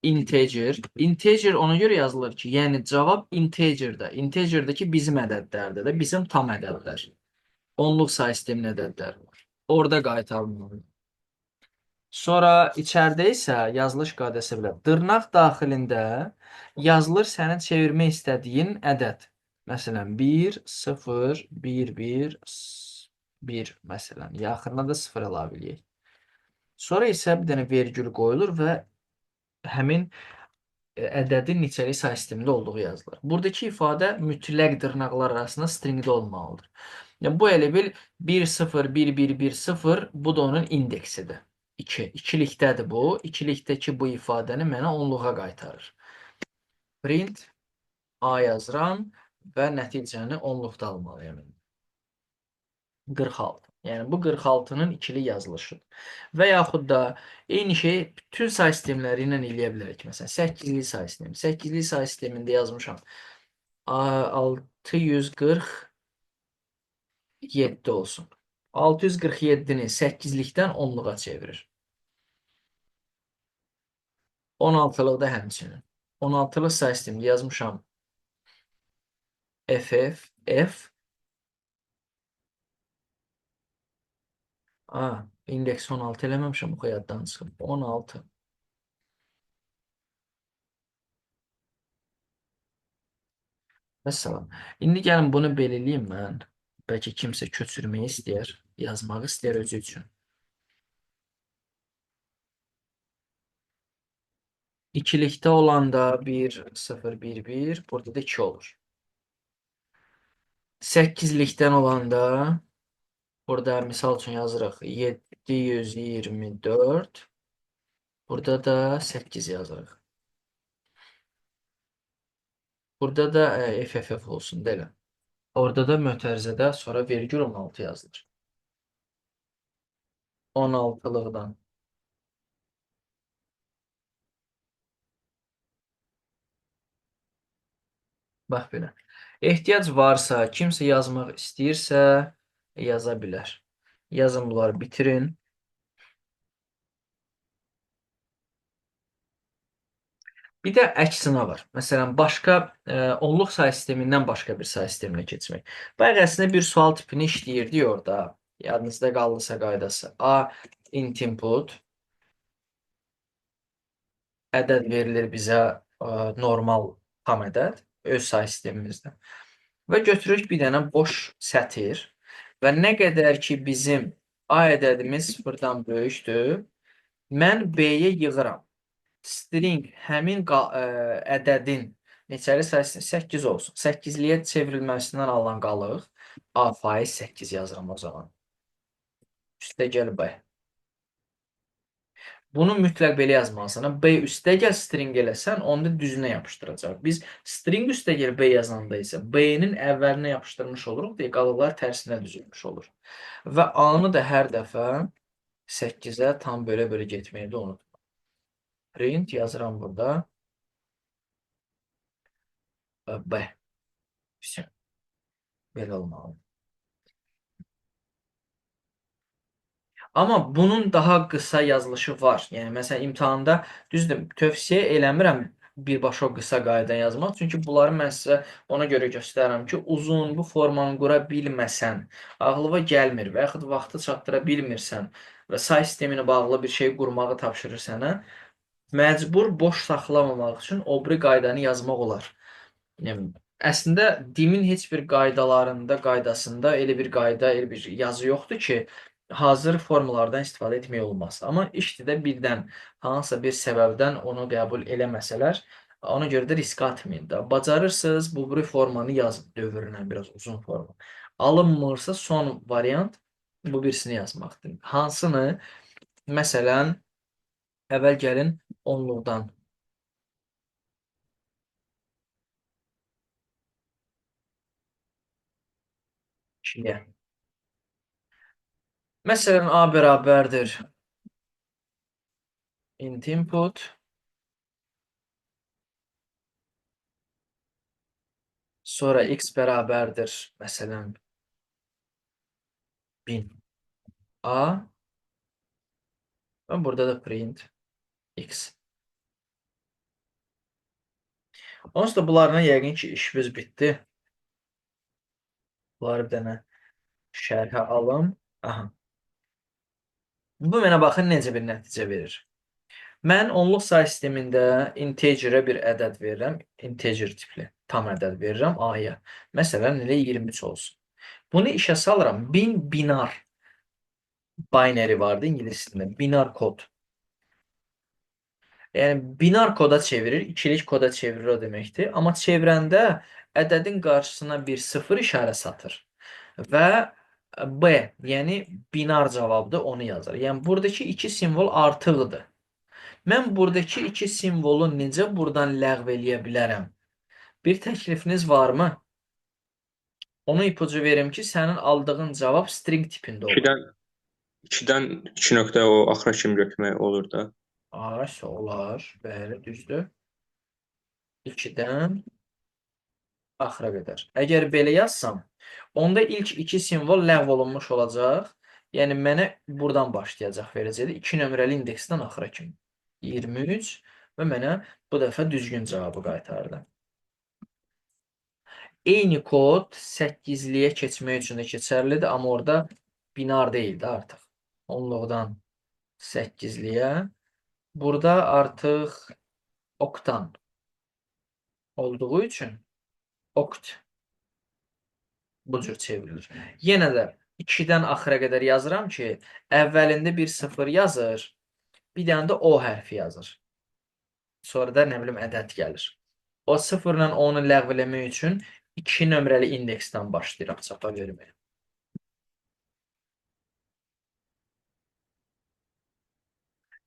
integer. Integer ona görə yazılır ki, yəni cavab integerdə. Integerdəki bizim ədədlərdir də, bizim tam ədədlər. Onluq say sisteminin ədədləri var. Orada qaytarılmalıdır. Sonra içəridə isə yazılış qaydası belə. Dırnaq daxilində yazılır sənin çevirmək istədiyin ədəd. Məsələn, 1, 0, 1, 1, 1 məsələn. Ya axırına da 0 əlavə eləyək. Sonra isə bir dənə vergül qoyulur və həmin ədədin neçəlik say sistemində olduğu yazılır. Buradakı ifadə mütləq dırnaqlar arasında stringdə olmalıdır. Yəni, bu elə bil 1, 0, 1, 1, 1, 0, bu da onun indeksidir. 2. İkilikdədir bu. İkilikdəki bu ifadəni mənə onluğa qaytarır. Print A yazıram və nəticəni onluqda almalıyam. 46. Yəni bu 46-nın ikili yazılışıdır. Və yaxud da eyni şey bütün say sistemləri ilə eləyə bilərik. Məsələn, 8-lik say sistemi. 8-lik say sistemində yazmışam. 647 olsun. 647-ni 8-likdən onluğa çevirir. 16-lıqda həmçinin. 16-lıq say sistemində yazmışam. F, F, F. A, indeks 16 eləməmişəm, o yaddan çıxıb. 16. Vəssalam. İndi gəlin bunu belə eləyim mən. Bəlkə kimsə köçürməyi istəyər, yazmağı istəyər özü üçün. İkilikdə olanda 1, 0, 1, 1, burada da 2 olur. 8-likdən olanda burada misal üçün yazırıq 724, burada da 8 yazırıq. Burada da FFF olsun belə. Orada da mötərizədə sonra vergül 16 yazılır. 16-lıqdan. Bax belə. Ehtiyac varsa, kimsə yazmaq istəyirsə, yaza bilər. Yazın bunları, bitirin. Bir də əksinə var. Məsələn, başqa onluq say sistemindən başqa bir say sisteminə keçmək. Bayaq əslində bir sual tipini işləyirdik orada. Yadınızda qaldısa qaydası. A int input ədəd verilir bizə normal tam ədəd öz say sistemimizdə. Və götürürük bir dənə boş sətir və nə qədər ki bizim A ədədimiz sıfırdan böyükdür, mən B-yə yığıram. String həmin ədədin neçəli sayısı 8 olsun. 8-liyə çevrilməsindən alınan qalıq A faiz 8 yazıram o zaman. Üstə gəl B. Bunu mütləq belə yazmalısan. B üstə gəl string eləsən, onda düzünə yapışdıracaq. Biz string üstə gəl B yazanda isə B-nin əvvəlinə yapışdırmış oluruq deyə qalıqlar tərsinə düzülmüş olur. Və A-nı da hər dəfə 8-ə tam belə-belə getməyi də unutma. Print yazıram burada. B. Belə olmalıdır. Amma bunun daha qısa yazılışı var. Yəni məsələn imtahanda düzdür, tövsiyə eləmirəm birbaşa o qısa qaydadan yazmaq. Çünki bunları mən sizə ona görə göstərirəm ki, uzun bu formanı qura bilməsən, ağlıva gəlmir və yaxud vaxtı çatdıra bilmirsən və say sisteminə bağlı bir şey qurmağı tapşırır sənə, məcbur boş saxlamamaq üçün o biri qaydanı yazmaq olar. Yəni, əslində DİM-in heç bir qaydalarında, qaydasında elə bir qayda, elə bir yazı yoxdur ki, hazır formalardan istifadə etmək olmaz. Amma işdə birdən hansısa bir səbəbdən onu qəbul eləməsələr, ona görə də risk atmayın da. Bacarırsınız, bu biri formanı yazın, dövrünə biraz uzun forma. Alınmırsa son variant bu birisini yazmaqdır. Hansını? Məsələn, əvvəl gəlin onluqdan. İkiyə. Məsələn, A bərabərdir int input. Sonra x bərabərdir, məsələn, 1000 A və burada da print X. Onsuz da bunlarla yəqin ki, işimiz bitdi. Bunları bir dənə şərhə alım. Aha. Bu mənə baxın necə bir nəticə verir. Mən onluq say sistemində integerə bir ədəd verirəm. Integer tipli tam ədəd verirəm A-ya. Məsələn, elə 23 olsun. Bunu işə salıram. 1000 binar binary vardı ingilis dilində. Binar kod. Yəni binar koda çevirir, ikilik koda çevirir o deməkdir. Amma çevirəndə ədədin qarşısına bir sıfır işarəsi atır və B, yəni binar cavabdır, onu yazır. Yəni buradakı iki simvol artıqdır. Mən buradakı iki simvolu necə buradan ləğv eləyə bilərəm? Bir təklifiniz varmı? Onu ipucu verim ki, sənin aldığın cavab string tipində olur. 2-dən 2-dən 2 nöqtə o axıra kimi götürmək olur da. Ay, olar. Bəli, düzdür. 2-dən axıra qədər. Əgər belə yazsam, onda ilk iki simvol ləğv olunmuş olacaq. Yəni mənə buradan başlayacaq verəcəkdir. 2 nömrəli indeksdən axıra kimi. 23 və mənə bu dəfə düzgün cavabı qaytardı. Eyni kod 8-liyə keçmək üçün də keçərlidir, amma orada binar deyildi artıq. Onluqdan 8-liyə. Burada artıq oktan olduğu üçün okt bu cür çevrilir. Yenə də 2-dən axıra qədər yazıram ki, əvvəlində bir sıfır yazır, bir dənə də O hərfi yazır. Sonra da nə bilim ədəd gəlir. O sıfırla onu ləğv eləmək üçün 2 nömrəli indeksdən başlayıram çapa verməyə.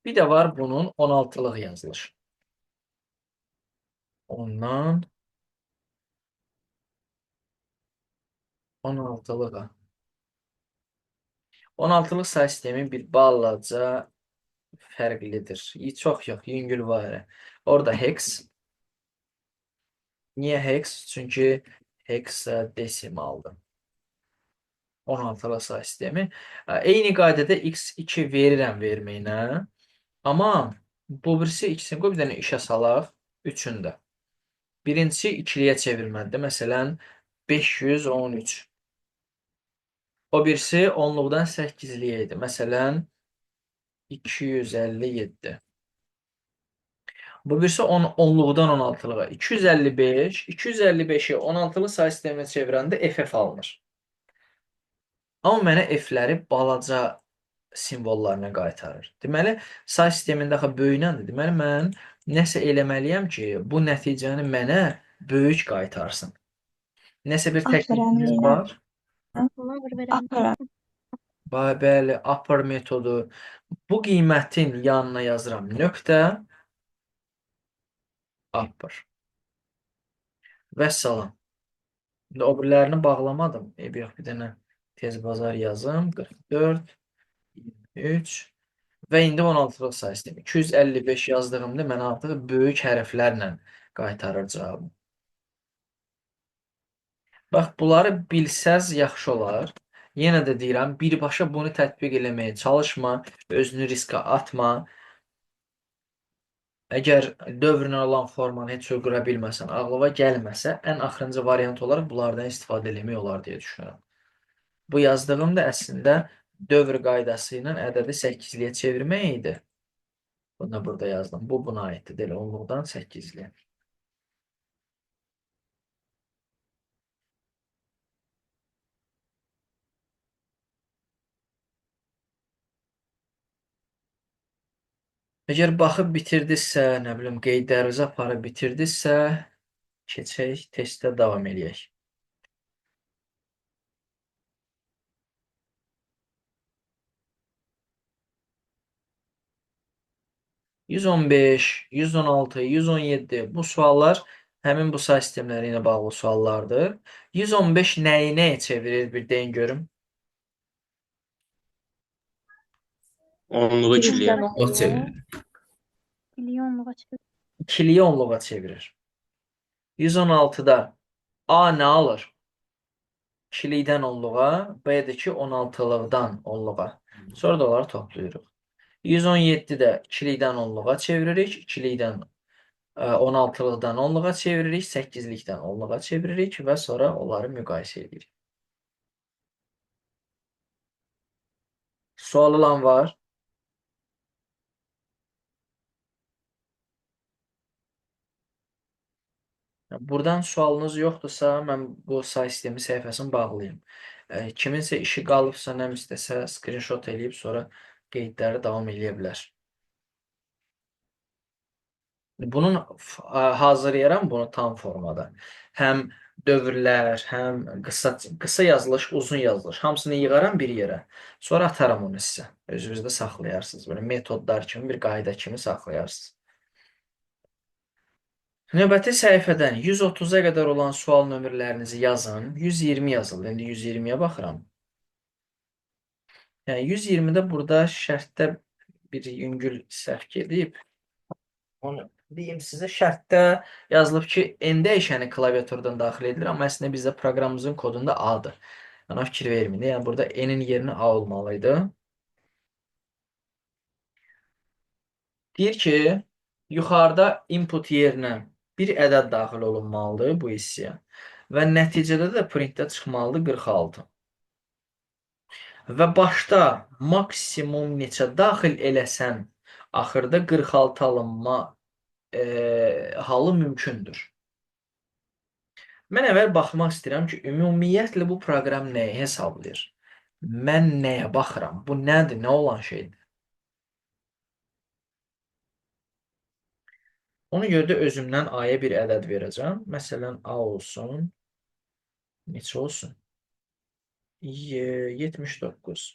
Bir də var bunun 16-lıq yazılışı. Ondan 16-lığa. 16-lıq say sistemi bir balaca fərqlidir. Çox yox, yüngül var. Orada hex. Niyə hex? Çünki hexadesimaldır. 16-lıq say sistemi. Eyni qaydada x2 verirəm verməyinə. Amma bu birisi ikisini qoy bir dənə işə salaq. Üçündə. Birincisi ikiliyə çevirməlidir. Məsələn, 513. O birisi onluqdan 8-liyə idi. Məsələn, 257. Bu birisi onluqdan 16-lığa. 255. 255-i 16-lı say sisteminə çevirəndə FF alınır. Amma mənə F-ləri balaca simvollarına qaytarır. Deməli, say sistemində axı böyünəndir. Deməli, mən nəsə eləməliyəm ki, bu nəticəni mənə böyük qaytarsın. Nəsə bir təklifiniz var? Upper. Bəli, upper metodu. Bu qiymətin yanına yazıram nöqtə upper. Vəssalam. İndi o birilərini bağlamadım. Eybi yox, bir dənə tez bazar yazım. 44, 23 və indi 16-lıq say sistemi. 255 yazdığımda mənə artıq böyük hərflərlə qaytarır cavabı. Bax, bunları bilsəz yaxşı olar. Yenə də deyirəm, birbaşa bunu tətbiq eləməyə çalışma, özünü riskə atma. Əgər dövrünə olan formanı heç cür qura bilməsən, ağlıma gəlməsə, ən axırıncı variant olaraq bunlardan istifadə eləmək olar deyə düşünürəm. Bu yazdığım da əslində dövr qaydası ilə ədədi 8-liyə çevirmək idi. Bunu da burada yazdım. Bu buna aiddir. Elə onluqdan 8-liyə. Əgər baxıb bitirdinizsə, nə bilim, qeydlərinizi aparıb bitirdinizsə, keçək, testə davam eləyək. ...115, 116, 117 bu suallar həmin bu say sistemləri ilə bağlı suallardır. 115 nəyi nəyə çevirir bir deyin görüm. Onluğu ikiliyə. O çevirir. İkiliyi onluğa çevir. İkiliyi onluğa çevirir. 116'da A nə alır? İkilikdən onluğa, B-dir ki, 16-lıqdan onluğa. Sonra da onları toplayırıq. 117-də ikilikdən onluğa çeviririk. İkilikdən 16-lıqdan onluğa çeviririk. 8-likdən onluğa çeviririk və sonra onları müqayisə edirik. Sual olan var? Buradan sualınız yoxdursa, mən bu say sistemi səhifəsini bağlayım. Kiminsə işi qalıbsa, nə istəsə screenshot eləyib sonra qeydləri davam eləyə bilər. Bunun hazırlayaram bunu tam formada. Həm dövrlər, həm qısa yazılış, uzun yazılış, hamısını yığaram bir yerə. Sonra ataram onu sizə. Özünüzdə saxlayarsınız. Belə metodlar kimi, bir qayda kimi saxlayarsınız. Növbəti səhifədən 130-a qədər olan sual nömrələrinizi yazın. 120 yazıldı. İndi 120-yə baxıram. Yəni 120-də burada şərtdə bir yüngül səhv gedib. Onu deyim sizə, şərtdə yazılıb ki, N dəyişəni klaviaturdan daxil edilir, amma əslində bizdə proqramımızın kodunda A-dır. Ona fikir verməyin. Yəni burada N-in yerinə A olmalıydı. Deyir ki, yuxarıda input yerinə bir ədəd daxil olunmalıdır bu hissəyə və nəticədə də printdə çıxmalıdır 46. Və başda maksimum neçə daxil eləsəm, axırda 46 alınma halı mümkündür. Mən əvvəl baxmaq istəyirəm ki, ümumiyyətlə bu proqram nəyi hesablayır? Mən nəyə baxıram? Bu nədir? Nə olan şeydir? Ona görə də özümdən A-ya bir ədəd verəcəm. Məsələn, A olsun. Neçə olsun? 79.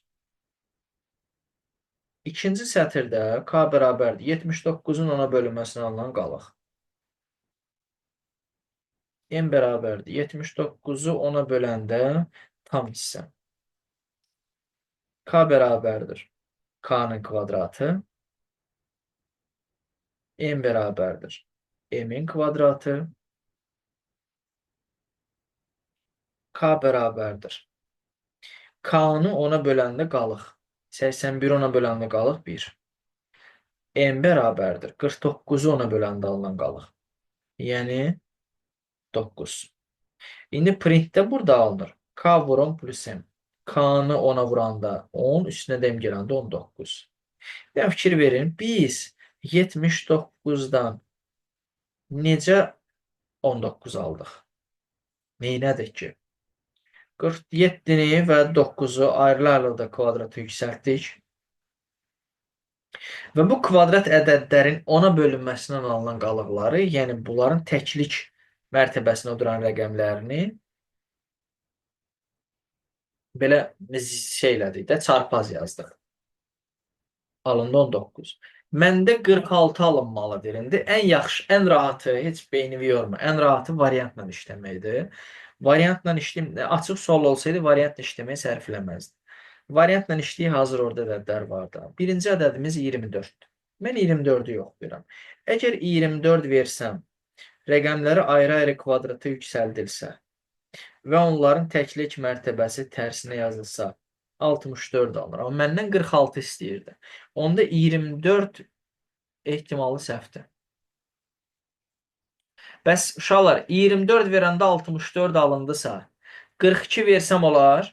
İkinci sətirdə K bərabərdir. 79-un 10-a bölünməsinə alınan qalıq. M bərabərdir. 79-u 10-a böləndə tam hissə. K bərabərdir. K-nın kvadratı. M bərabərdir. M-in kvadratı. K bərabərdir. K-nı 10-a böləndə qalıq. 81 10-a böləndə qalıq 1. M bərabərdir. 49-u 10-a böləndə alınan qalıq. Yəni 9. İndi printdə burada alınır. K vur 10 plus M. K-nı 10-a vuranda 10, üstünə də M gələndə 19. Bir fikir verin. Biz 79-dan necə 19 aldıq? Neynədik ki? 47-ni və 9-u ayrı-ayrılıqda kvadrata yüksəltdik. Və bu kvadrat ədədlərin 10-a bölünməsindən alınan qalıqları, yəni bunların təklik mərtəbəsində duran rəqəmlərini belə şey elədik də, çarpaz yazdıq. Alındı 19. Məndə 46 alınmalıdır indi. Ən yaxşı, ən rahatı, heç beynini yorma. Ən rahatı variantla işləməkdir. Variantla işləyim, açıq sual olsaydı variantla işləməyə sərfləməzdi. Variantla işləyi hazır orada ədədlər vardı. Birinci ədədimiz 24-dür. Mən 24-ü yoxlayıram. Əgər 24 versəm, rəqəmləri ayrı-ayrı kvadrata yüksəldilsə və onların təklik mərtəbəsi tərsinə yazılsa, 64 alınır. Amma məndən 46 istəyirdi. Onda 24 ehtimalı səhvdir. Bəs uşaqlar, 24 verəndə 64 alındısa, 42 versəm olar?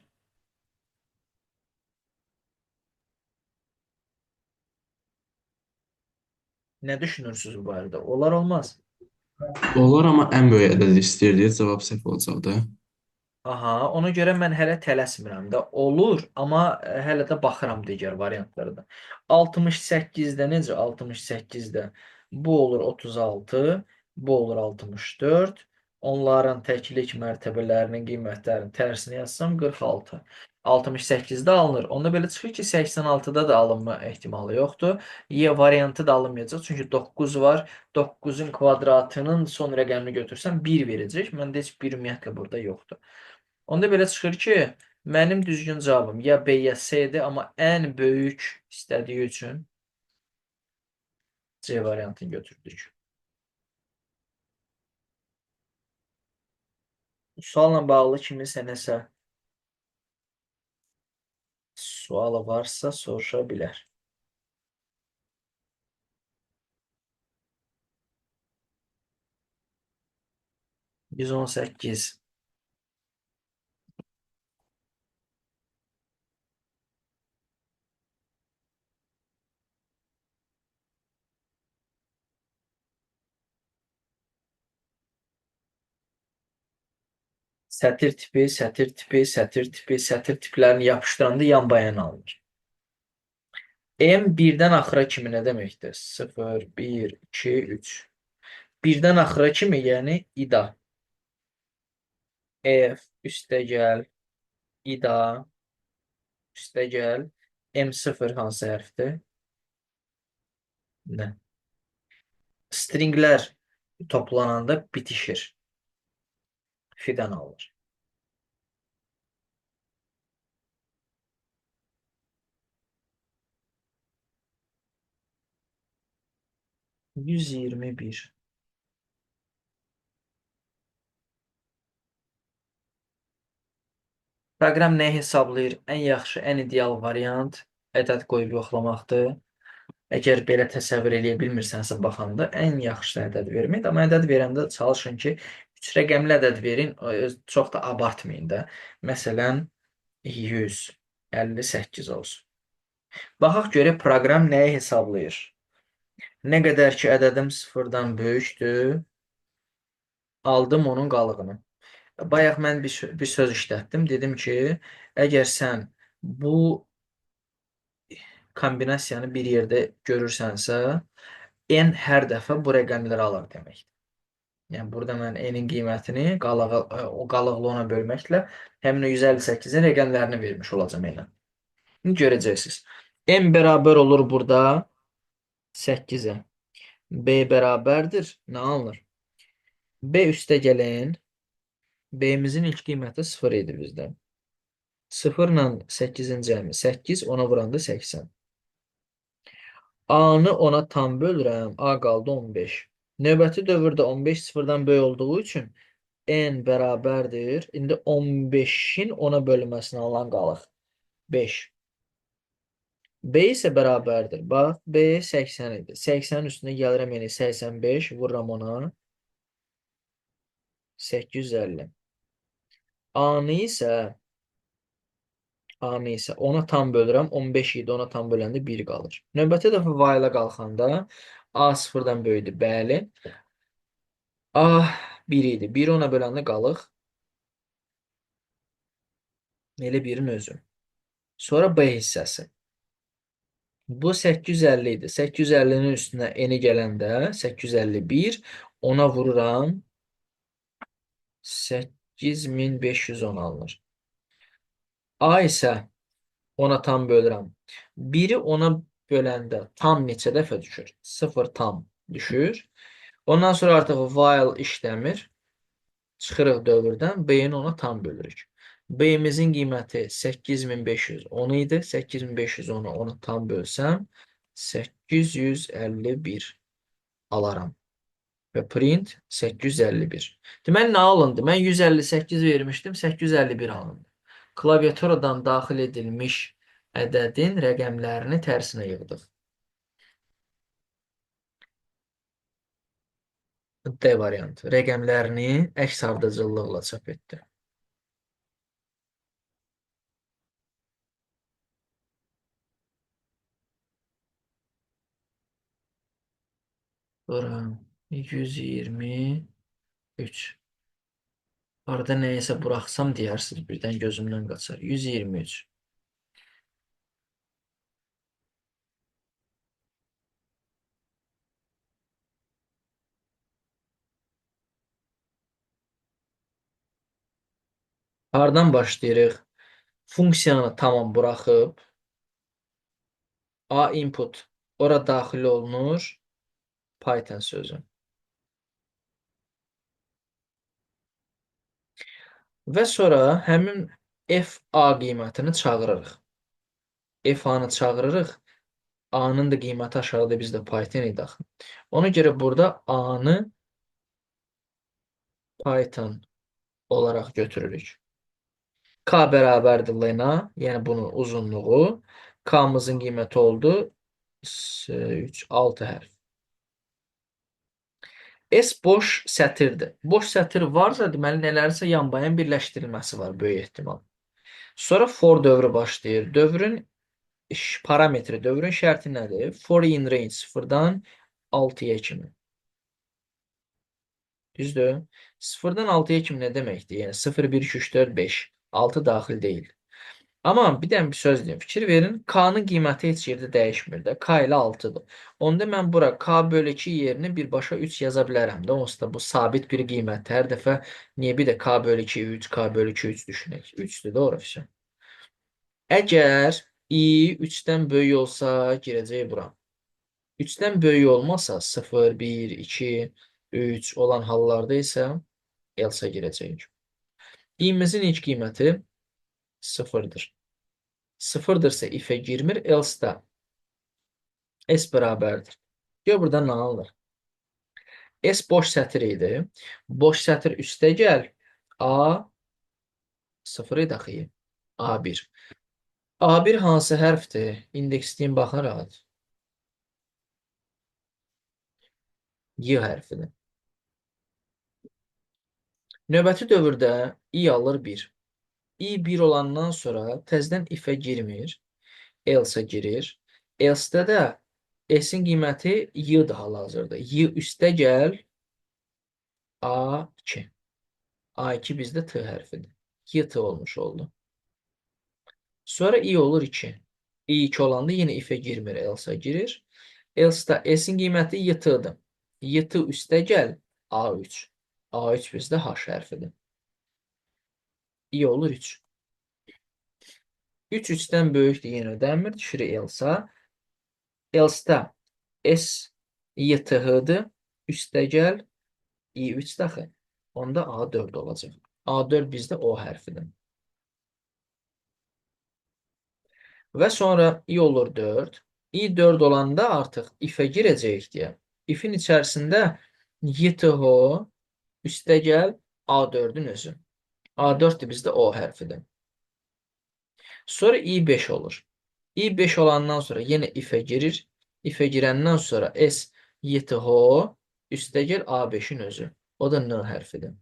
Nə düşünürsünüz bu barədə? Olar, olmaz? Olar, amma ən böyük ədədi istəyir deyə cavab səhv olacaqdı. Aha, ona görə mən hələ tələsmirəm də. Olur, amma hələ də baxıram digər variantlara da. 68-də necə? 68-də bu olur 36, bu olur 64. Onların təklik mərtəbələrinin qiymətlərinin tərsini yazsam 46. 68-də alınır. Onda belə çıxır ki, 86-da da alınma ehtimalı yoxdur. Y variantı da alınmayacaq. Çünki 9 var. 9-un kvadratının son rəqəmini götürsəm 1 verəcək. Məndə heç bir ümumiyyətlə burada yoxdur. Onda belə çıxır ki, mənim düzgün cavabım ya B ya C-dir, amma ən böyük istədiyi üçün C variantını götürdük. Sualla bağlı kiminsə nəsə Sualı varsa soruşa bilər. ...118. Sətir tipi, sətir tipi, sətir tipi, sətir tiplərini yapışdıranda yan-bayan alınır. M birdən axıra kimi nə deməkdir? 0, 1, 2, 3. Birdən axıra kimi, yəni ida. F üstəgəl, ida, üstəgəl, M0 hansı hərfdir? Nə? Stringlər toplananda bitişir. Fidan alınır. ...121. Proqram nəyi hesablayır? Ən yaxşı, ən ideal variant ədəd qoyub yoxlamaqdır. Əgər belə təsəvvür eləyə bilmirsənsə baxanda ən yaxşısı ədəd verməkdir. Amma ədəd verəndə çalışın ki, 3 rəqəmli ədəd verin, çox da abartmayın da. Məsələn, 158 olsun. Baxaq görək proqram nəyi hesablayır. Nə qədər ki ədədim sıfırdan böyükdür, aldım onun qalığını. Bayaq mən bir söz işlətdim. Dedim ki, əgər sən bu kombinasiyanı bir yerdə görürsənsə, n hər dəfə bu rəqəmləri alır deməkdir. Yəni burada mən n-in qiymətini qalığı, o qalıqlı ona bölməklə həmin o 158-in rəqəmlərini vermiş olacağam n-ə. İndi görəcəksiniz. M bərabər olur burada 8-ə. B bərabərdir. Nə alınır? B üstə gələn B-mizin ilk qiyməti 0 idi bizdə. 0 ilə 8-in cəmi 8, ona vuranda 80. A-nı ona tam bölürəm. A qaldı 15. Növbəti dövrdə 15 sıfırdan böyük olduğu üçün n bərabərdir. İndi 15-in ona bölünməsinə alınan qalıq 5. B isə bərabərdir. Bax, B 80 idi. 80-in üstünə gəlirəm, yəni 85 vururam ona. 850. A-nı isə ona tam bölürəm. 15 idi, ona tam böləndə 1 qalır. Növbəti dəfə while-a qalxanda A sıfırdan böyükdür. Bəli. A 1 idi. 1 ona böləndə qalıq. Elə 1-in özü. Sonra B hissəsi. Bu 850 idi. 850-nin üstünə n gələndə 851 ona vururam. 8510 alınır. A isə ona tam bölürəm. 1-i ona böləndə tam neçə dəfə düşür? 0 tam düşür. Ondan sonra artıq while işləmir. Çıxırıq dövrdən, B-ni ona tam bölürük. B-mizin qiyməti 8510 idi. 8510-u ona tam bölsəm 851 alaram. Və print 851. Deməli nə alındı? Mən 158 vermişdim, 851 alındı. Klaviaturadan daxil edilmiş ədədin rəqəmlərini tərsinə yığdıq. D variantı. Rəqəmlərini əks ardıcıllıqla çap etdi. Sonra 123. Arada nəyəsə buraxsam deyərsiniz, birdən gözümdən qaçar. 123. Hardan başlayırıq? Funksiyanı tamam buraxıb A input ora daxil olunur Python sözü. Və sonra həmin FA qiymətini çağırırıq. FA-nı çağırırıq. A-nın da qiyməti aşağıda bizdə Python idi axı. Ona görə burada A-nı Python olaraq götürürük. K bərabərdir len-a, yəni bunun uzunluğu. K-mızın qiyməti oldu 3, 6 hərf. S boş sətirdir. Boş sətir varsa, deməli nələrisə yanbayan birləşdirilməsi var böyük ehtimal. Sonra for dövrü başlayır. Dövrün parametri, dövrün şərti nədir? For in range 0-dan 6-ya kimi. Düzdür? 0-dan 6-ya kimi nə deməkdir? Yəni 0, 1, 2, 3, 4, 5. 6 daxil deyil. Amma bir dənə bir söz deyim. Fikir verin, K-nın qiyməti heç yerdə dəyişmir də. K ilə 6-dır. Onda mən bura K bölü 2 yerinə birbaşa 3 yaza bilərəm də. Onsuz da bu sabit bir qiymətdir. Hər dəfə niyə bir də K bölü 2 3, K bölü 2 3 düşünək? 3-dür, doğru vəsə. Əgər i 3-dən böyük olsa, girəcək bura. 3-dən böyük olmasa 0, 1, 2, 3 olan hallarda isə else girəcək. İ-mizin ilk qiyməti 0-dır. 0-dırsa if-ə girmir, else-də S bərabərdir. Gör burada nə alınır? S boş sətir idi. Boş sətir üstə gəl. A 0 idi axı. A1. A1 hansı hərfdir? İndeksləyim baxın rahat. Y hərfidir. Növbəti dövrdə i alır 1. I 1 olandan sonra təzədən if-ə girmir. Else-ə girir. Else-də də S-in qiyməti Y-dır hal-hazırda. Y üstə gəl A2. A2 bizdə T hərfidir. Y T olmuş oldu. Sonra i olur 2. i2 olanda yenə if-ə girmir, else-ə girir. Else-də S-in qiyməti Y T-dır. Y T üstə gəl A3. A3 bizdə H hərfidir. I olur 3. 3 3-dən böyükdür, yenə ödənmir. Düşürük else-a. Else-də S Y T H-dır. Üstə gəl I3 daxı. Onda A4 olacaq. A4 bizdə O hərfidir. Və sonra i olur 4. I 4 olanda artıq if-ə girəcəyik deyə. If-in içərisində Y T H üstə gəl A4-ün özü. A4 də bizdə O hərfidir. Sonra i5 olur. i5 olandan sonra yenə if-ə girir. If-ə girəndən sonra S Y T H üstə gəl A5-in özü. O da N hərfidir.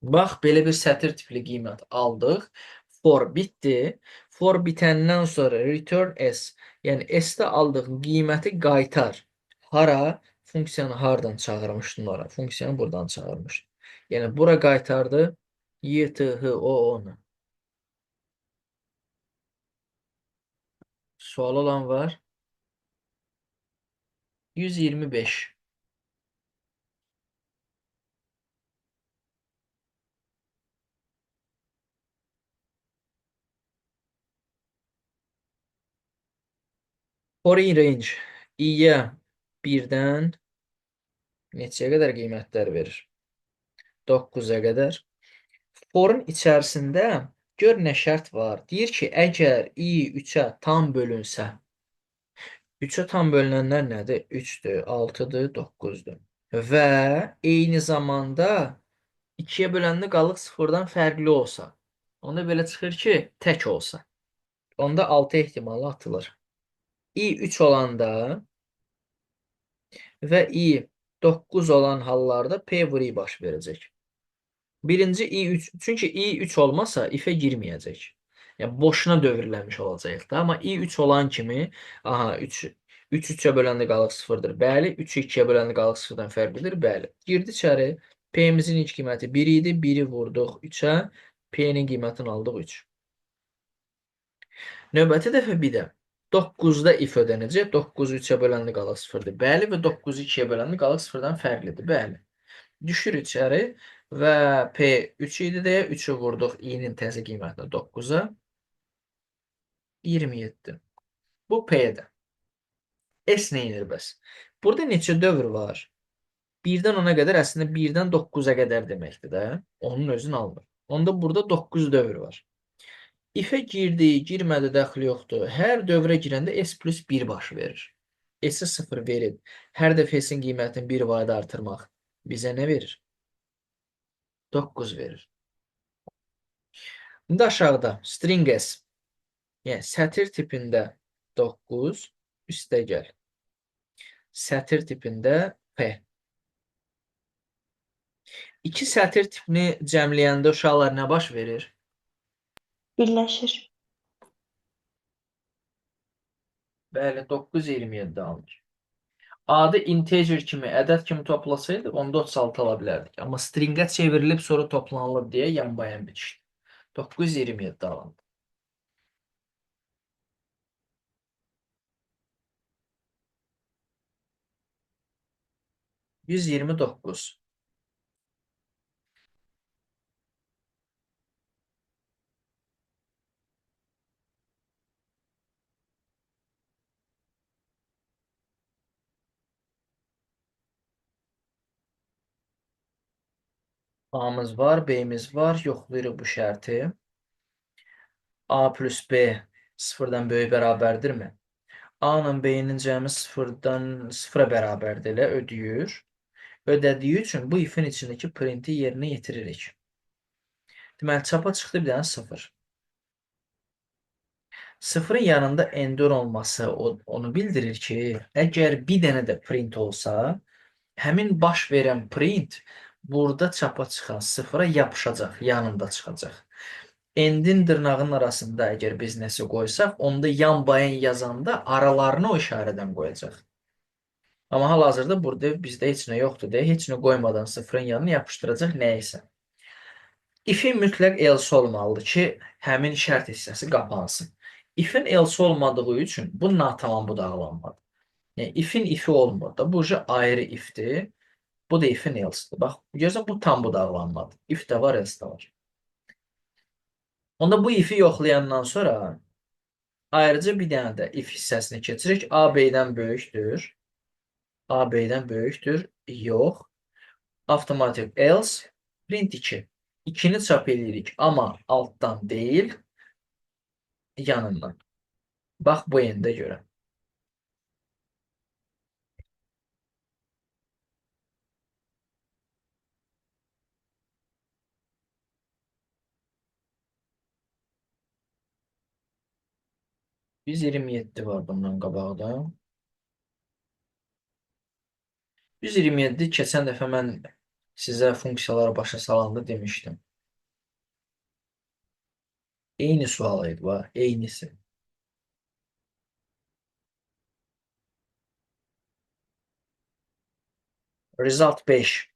Bax, belə bir sətir tipli qiymət aldıq. For bitdi. For bitəndən sonra return S, yəni S-də aldığın qiyməti qaytar. Hara? Funksiyanı hardan çağırmışdın ora? Funksiyanı buradan çağırmışdın. Yəni bura qaytardı Y, T, H, O, O-nu. Sual olan var? 125. For in range i-yə 1-dən neçəyə qədər qiymətlər verir? 9-a qədər. Forun içərisində gör nə şərt var. Deyir ki, əgər i 3-ə tam bölünsə, 3-ə tam bölünənlər nədir? 3-dür, 6-dır, 9-dur. Və eyni zamanda 2-yə böləndə qalıq 0-dan fərqli olsa, onda belə çıxır ki, tək olsa. Onda 6 ehtimalı atılır. I 3 olanda və i 9 olan hallarda P vur i baş verəcək. Birinci i3, çünki i3 olmasa if-ə girməyəcək. Yəni boşuna dövrləmiş olacaq da. Amma i3 olan kimi, aha 3 3 3-ə böləndə qalıq 0-dır. Bəli, 3 2-yə böləndə qalıq 0-dan fərqlidir. Bəli. Girdi içəri. P-mizin ilk qiyməti 1 idi. 1-i vurduq 3-ə. P-nin qiymətini aldıq 3. Növbəti dəfə bir də 9-da if ödənəcək. 9-u 3-ə böləndə qalıq 0-dır. Bəli və 9-u 2-yə böləndə qalıq 0-dan fərqlidir. Bəli. Düşür içəri və P 3 idi deyə 3-ü vurduq i-nin təzə qiymətinə 9-a. 27. Bu P-dir. S nə edir bəs? Burada neçə dövr var? 1-dən 10-a qədər əslində 1-dən 9-a qədər deməkdir də. Onun özünü almır. Onda burada 9 dövr var. If-ə girdi, girmədi dəxli yoxdur. Hər dövrə girəndə S plus 1 baş verir. S-ə 0 verib hər dəfə S-in qiymətini 1 vahid artırmaq bizə nə verir? 9 verir. İndi aşağıda string s, yəni sətir tipində 9 üstə gəl. Sətir tipində P. İki sətir tipini cəmləyəndə uşaqlar nə baş verir? Birləşir. Bəli, 9,27 alınır. Adi integer kimi, ədəd kimi toplasaydıq, onda 36 ala bilərdik. Amma stringə çevrilib sonra toplanılıb deyə yan-bayan bitişdi. 9,27 alındı. 129. A'mız var, B'miz var. Yoxlayırıq bu şərti. A plus B sıfırdan böyük bərabərdirmi? A ilə B-nin cəmi sıfırdan sıfıra bərabərdir elə ödəyir. Ödədiyi üçün bu ifin içindəki printi yerinə yetiririk. Deməli, çapa çıxdı bir dənə sıfır. Sıfırın yanında ender olması onu bildirir ki, əgər bir dənə də print olsa, həmin baş verən print burada çapa çıxan sıfıra yapışacaq, yanında çıxacaq. Endin dırnağının arasında əgər biz nəsə qoysaq, onda yan bayan yazanda aralarını o işarədən qoyacaq. Amma hal-hazırda burada bizdə heç nə yoxdur deyə heç nə qoymadan sıfırın yanına yapışdıracaq nə isə. If'in mütləq else olmalıdır ki, həmin şərt hissəsi qapansın. If'in else olmadığı üçün bu natamam budaqlanmadı. Yəni if'in if'i olmur da. Bu ayrı if'dir. Bu da if'in else'dir. Bax, görürsən bu tam budaqlanmadı. If də var, else də var. Onda bu if'i yoxlayandan sonra ayrıca bir dənə də if hissəsini keçirik. A B-dən böyükdür. A B-dən böyükdür. Yox. Avtomatik else print 2. 2-ni çap eləyirik, amma altdan deyil, yanından. Bax bu endə görə. 127 var bundan qabaqda. 127 keçən dəfə mən sizə funksiyaları başa salanda demişdim. Eyni sual idi, bax, eynisi. Result 5.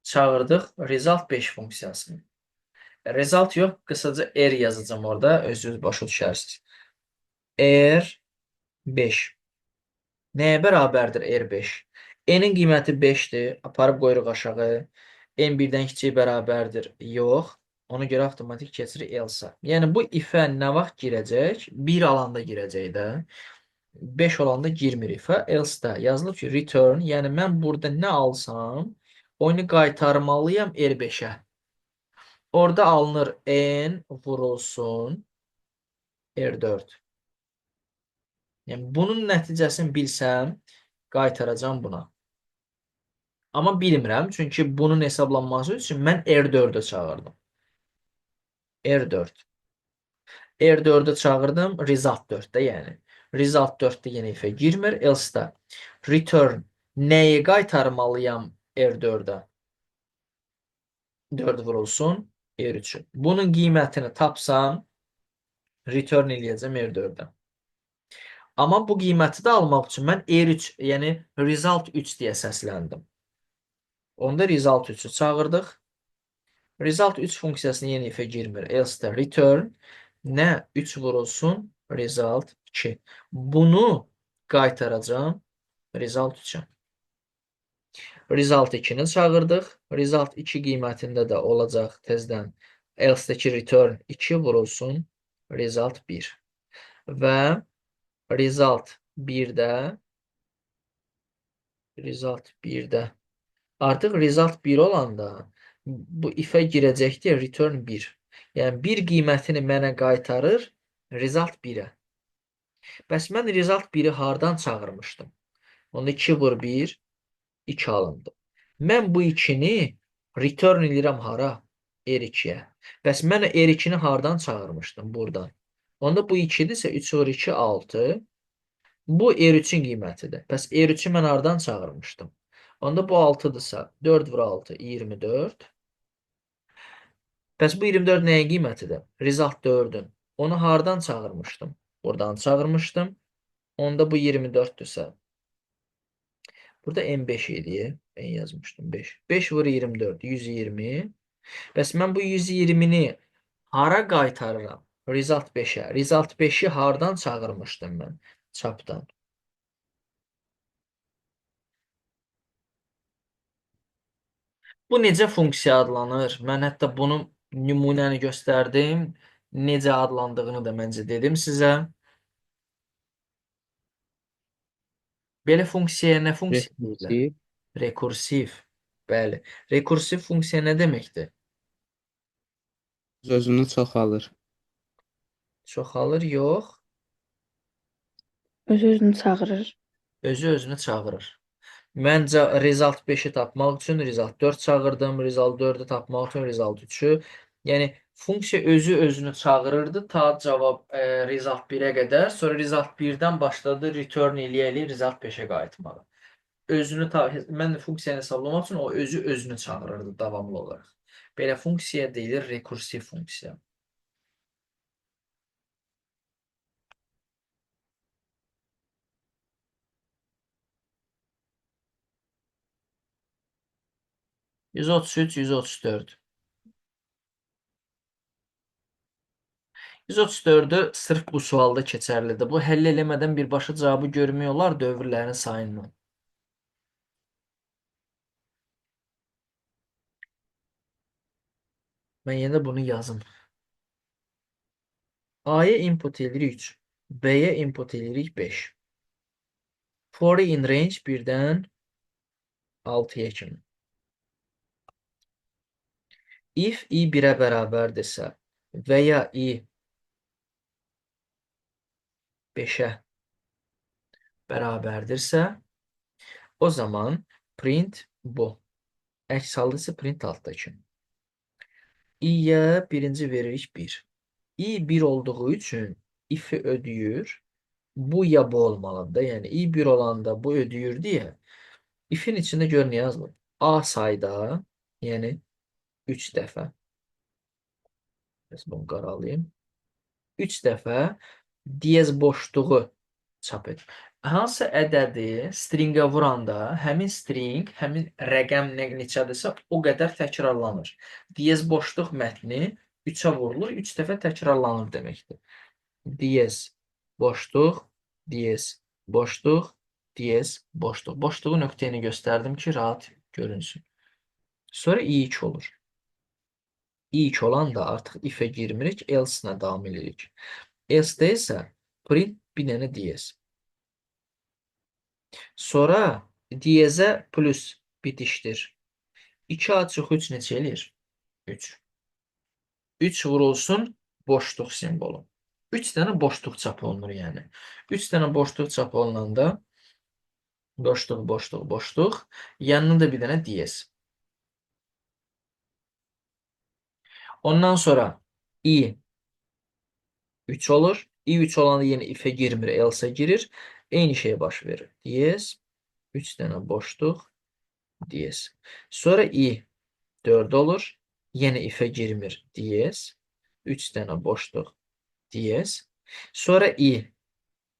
Çağırdıq result 5 funksiyasını. Result yox, qısaca R yazacağım orada, özünüz başa düşərsiniz. R5. Nəyə bərabərdir R5? N-in qiyməti 5-dir. Aparıb qoyuruq aşağı. N birdən kiçik bərabərdir. Yox. Ona görə avtomatik keçirir else. Yəni bu if-ə nə vaxt girəcək? 1 alanda girəcək də. 5 olanda girmir if-ə. Else-də yazılıb ki, return, yəni mən burada nə alsam, onu qaytarmalıyam R5-ə. Orada alınır N vurulsun R4. Yəni bunun nəticəsini bilsəm, qaytaracağam buna. Amma bilmirəm, çünki bunun hesablanması üçün mən R4-ə çağırdım. R4. R4-ə çağırdım, result 4-də yəni. Result 4-də yenə ifə girmir. Else-də return nəyi qaytarmalıyam R4-ə? 4 vurulsun R3-ü. Bunun qiymətini tapsam, return eləyəcəm R4-ə. Amma bu qiyməti də almaq üçün mən R3, yəni result 3 deyə səsləndim. Onda result 3-ü çağırdıq. Result 3 funksiyasını yenə ifə girmir. Else-də return nə 3 vurulsun result 2. Bunu qaytaracağam result 3-ə. Result 2-ni çağırdıq. Result 2 qiymətində də olacaq tezdən else-dəki return 2 vurulsun result 1. Və result 1-də result 1-də artıq result 1 olanda bu ifə girəcəkdir return 1. Yəni 1 qiymətini mənə qaytarır result 1-ə. Bəs mən result 1-i hardan çağırmışdım? Onda 2 vur 1, 2 alındı. Mən bu 2-ni return eləyirəm hara? R2-yə. Bəs mən R2-ni hardan çağırmışdım? Buradan. Onda bu 2-dirsə 3 vur 2, 6. Bu R3-ün qiymətidir. Bəs R3-ü mən hardan çağırmışdım? Onda bu 6-dırsa 4 vur 6, 24. Bəs bu 24 nəyin qiymətidir? Result 4-ün. Onu hardan çağırmışdım? Buradan çağırmışdım. Onda bu 24-dürsə. Burada M5 idi. Ben yazmışdım 5. 5 vur 24, 120. Bəs mən bu 120-ni hara qaytarıram? Result 5-ə. Result 5-i hardan çağırmışdım mən? Çapdan. Bu necə funksiya adlanır? Mən hətta bunu nümunəni göstərdim. Necə adlandığını da məncə dedim sizə. Belə funksiyaya nə funksiya deyirlər? Rekursiv. Rekursiv. Bəli. Rekursiv funksiya nə deməkdir? Özünü çoxalır. Çoxalır, yox. Öz-özünü çağırır. Özü özünü çağırır. Məncə result 5-i tapmaq üçün result 4 çağırdım. Result 4-ü tapmaq üçün result 3-ü. Yəni funksiya özü özünü çağırırdı ta cavab result 1-ə qədər. Sonra result 1-dən başladı return eləyə-eləyə result 5-ə qayıtmağa. Özünü ta mən funksiyanı hesablamaq üçün o özü özünü çağırırdı davamlı olaraq. Belə funksiya deyilir rekursiv funksiya. ...133, 134. 134-ü sırf bu sualda keçərlidir. Bu həll eləmədən birbaşa cavabı görmək olar dövrlərin sayından. Mən yenə də bunu yazım. A-ya input edirik 3. B-yə input edirik 5. For in range 1-dən 6-ya kimi. If i 1-ə bərabərdirsə və ya i 5-ə bərabərdirsə, o zaman print bu. Əks halda isə print altdakı. İ-yə birinci veririk 1. İ 1 olduğu üçün if-i ödəyir. Bu ya bu olmalıdır da. Yəni i 1 olanda bu ödəyir deyə if-in içində gör nə yazılıb. A sayda, yəni 3 dəfə. Bəs bunu qaralayım. 3 dəfə diyez boşluğu çap et. Hansı ədədi stringə vuranda həmin string, həmin rəqəm neçədirsə o qədər təkrarlanır. Diyez boşluq mətni 3-ə vurulur, 3 dəfə təkrarlanır deməkdir. Diyez boşluq, diyez boşluq, diyez boşluq. Boşluğu nöqtə ilə göstərdim ki, rahat görünsün. Sonra i2 olur. I2 olanda artıq if-ə girmirik, else-nə davam edirik. Else-də isə print bir dənə diyez. Sonra diyezə plus bitişdir. 2 a çıx 3 neçə eləyir? 3. 3 vurulsun boşluq simvolu. 3 dənə boşluq çap olunur yəni. 3 dənə boşluq çap olunanda boşluq, boşluq, boşluq, yanına da bir dənə diyez. Ondan sonra i 3 olur. I 3 olanda yenə if-ə girmir, else-ə girir. Eyni şey baş verir. Diyez, 3 dənə boşluq, diyez. Sonra i 4 olur. Yenə if-ə girmir, diyez. 3 dənə boşluq, diyez. Sonra i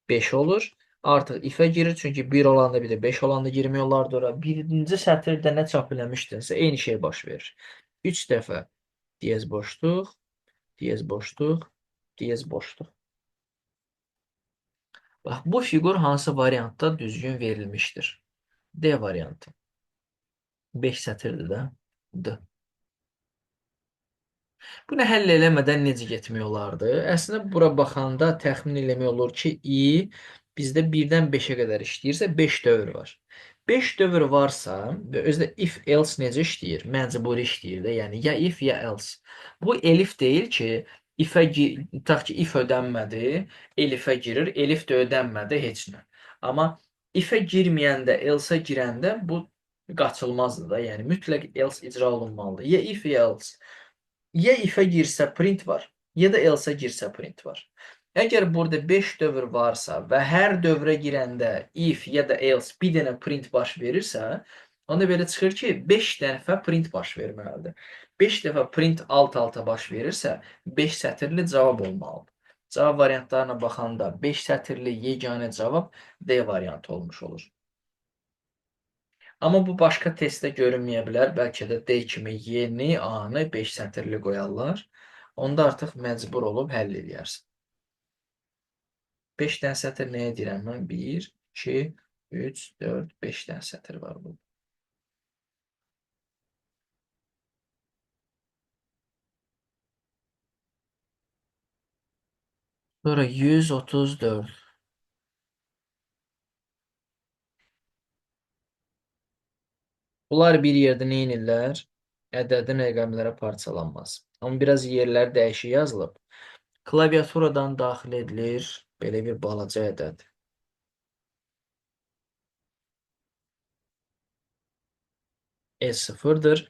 5 olur. Artıq if-ə girir. Çünki 1 olanda bir də 5 olanda girmək olardı ora. Birinci sətirdə nə çap eləmişdinsə, eyni şey baş verir. 3 dəfə diyez boşluq, diyez boşluq, diyez boşluq. Bax, bu fiqur hansı variantda düzgün verilmişdir? D variantı. 5 sətirdir də. D. Bunu həll eləmədən necə getmək olardı? Əslində, bura baxanda təxmin eləmək olur ki, i bizdə 1-dən 5-ə qədər işləyirsə, 5 dövr var. 5 dövr varsa və özü də if else necə işləyir? Məcburi işləyir də. Yəni ya if ya else. Bu elif deyil ki, ifə tutaq ki, if ödənmədi, elifə girir, elif də ödənmədi heç nə. Amma ifə girməyəndə, else-ə girəndə bu qaçılmazdır da. Yəni mütləq else icra olunmalıdır. Ya if ya else. Ya if-ə girsə print var, ya da else-ə girsə print var. Əgər burada 5 dövr varsa və hər dövrə girəndə if ya da else bir dənə print baş verirsə, onda belə çıxır ki, 5 dəfə print baş verməlidir. 5 dəfə print alt-alta baş verirsə, 5 sətirli cavab olmalıdır. Cavab variantlarına baxanda 5 sətirli yeganə cavab D variantı olmuş olur. Amma bu başqa testdə görünməyə bilər. Bəlkə də D kimi yeni A-nı 5 sətirli qoyarlar. Onda artıq məcbur olub həll eləyərsən. 5 dənə sətir nəyə deyirəm mən? 1, 2, 3, 4, 5 dənə sətir var burada. Sonra 134. Bunlar bir yerdə nə edirlər? Ədədin rəqəmlərə parçalanması. Amma biraz yerlər dəyişik yazılıb. Klaviaturadan daxil edilir belə bir balaca ədəd. S0-dır.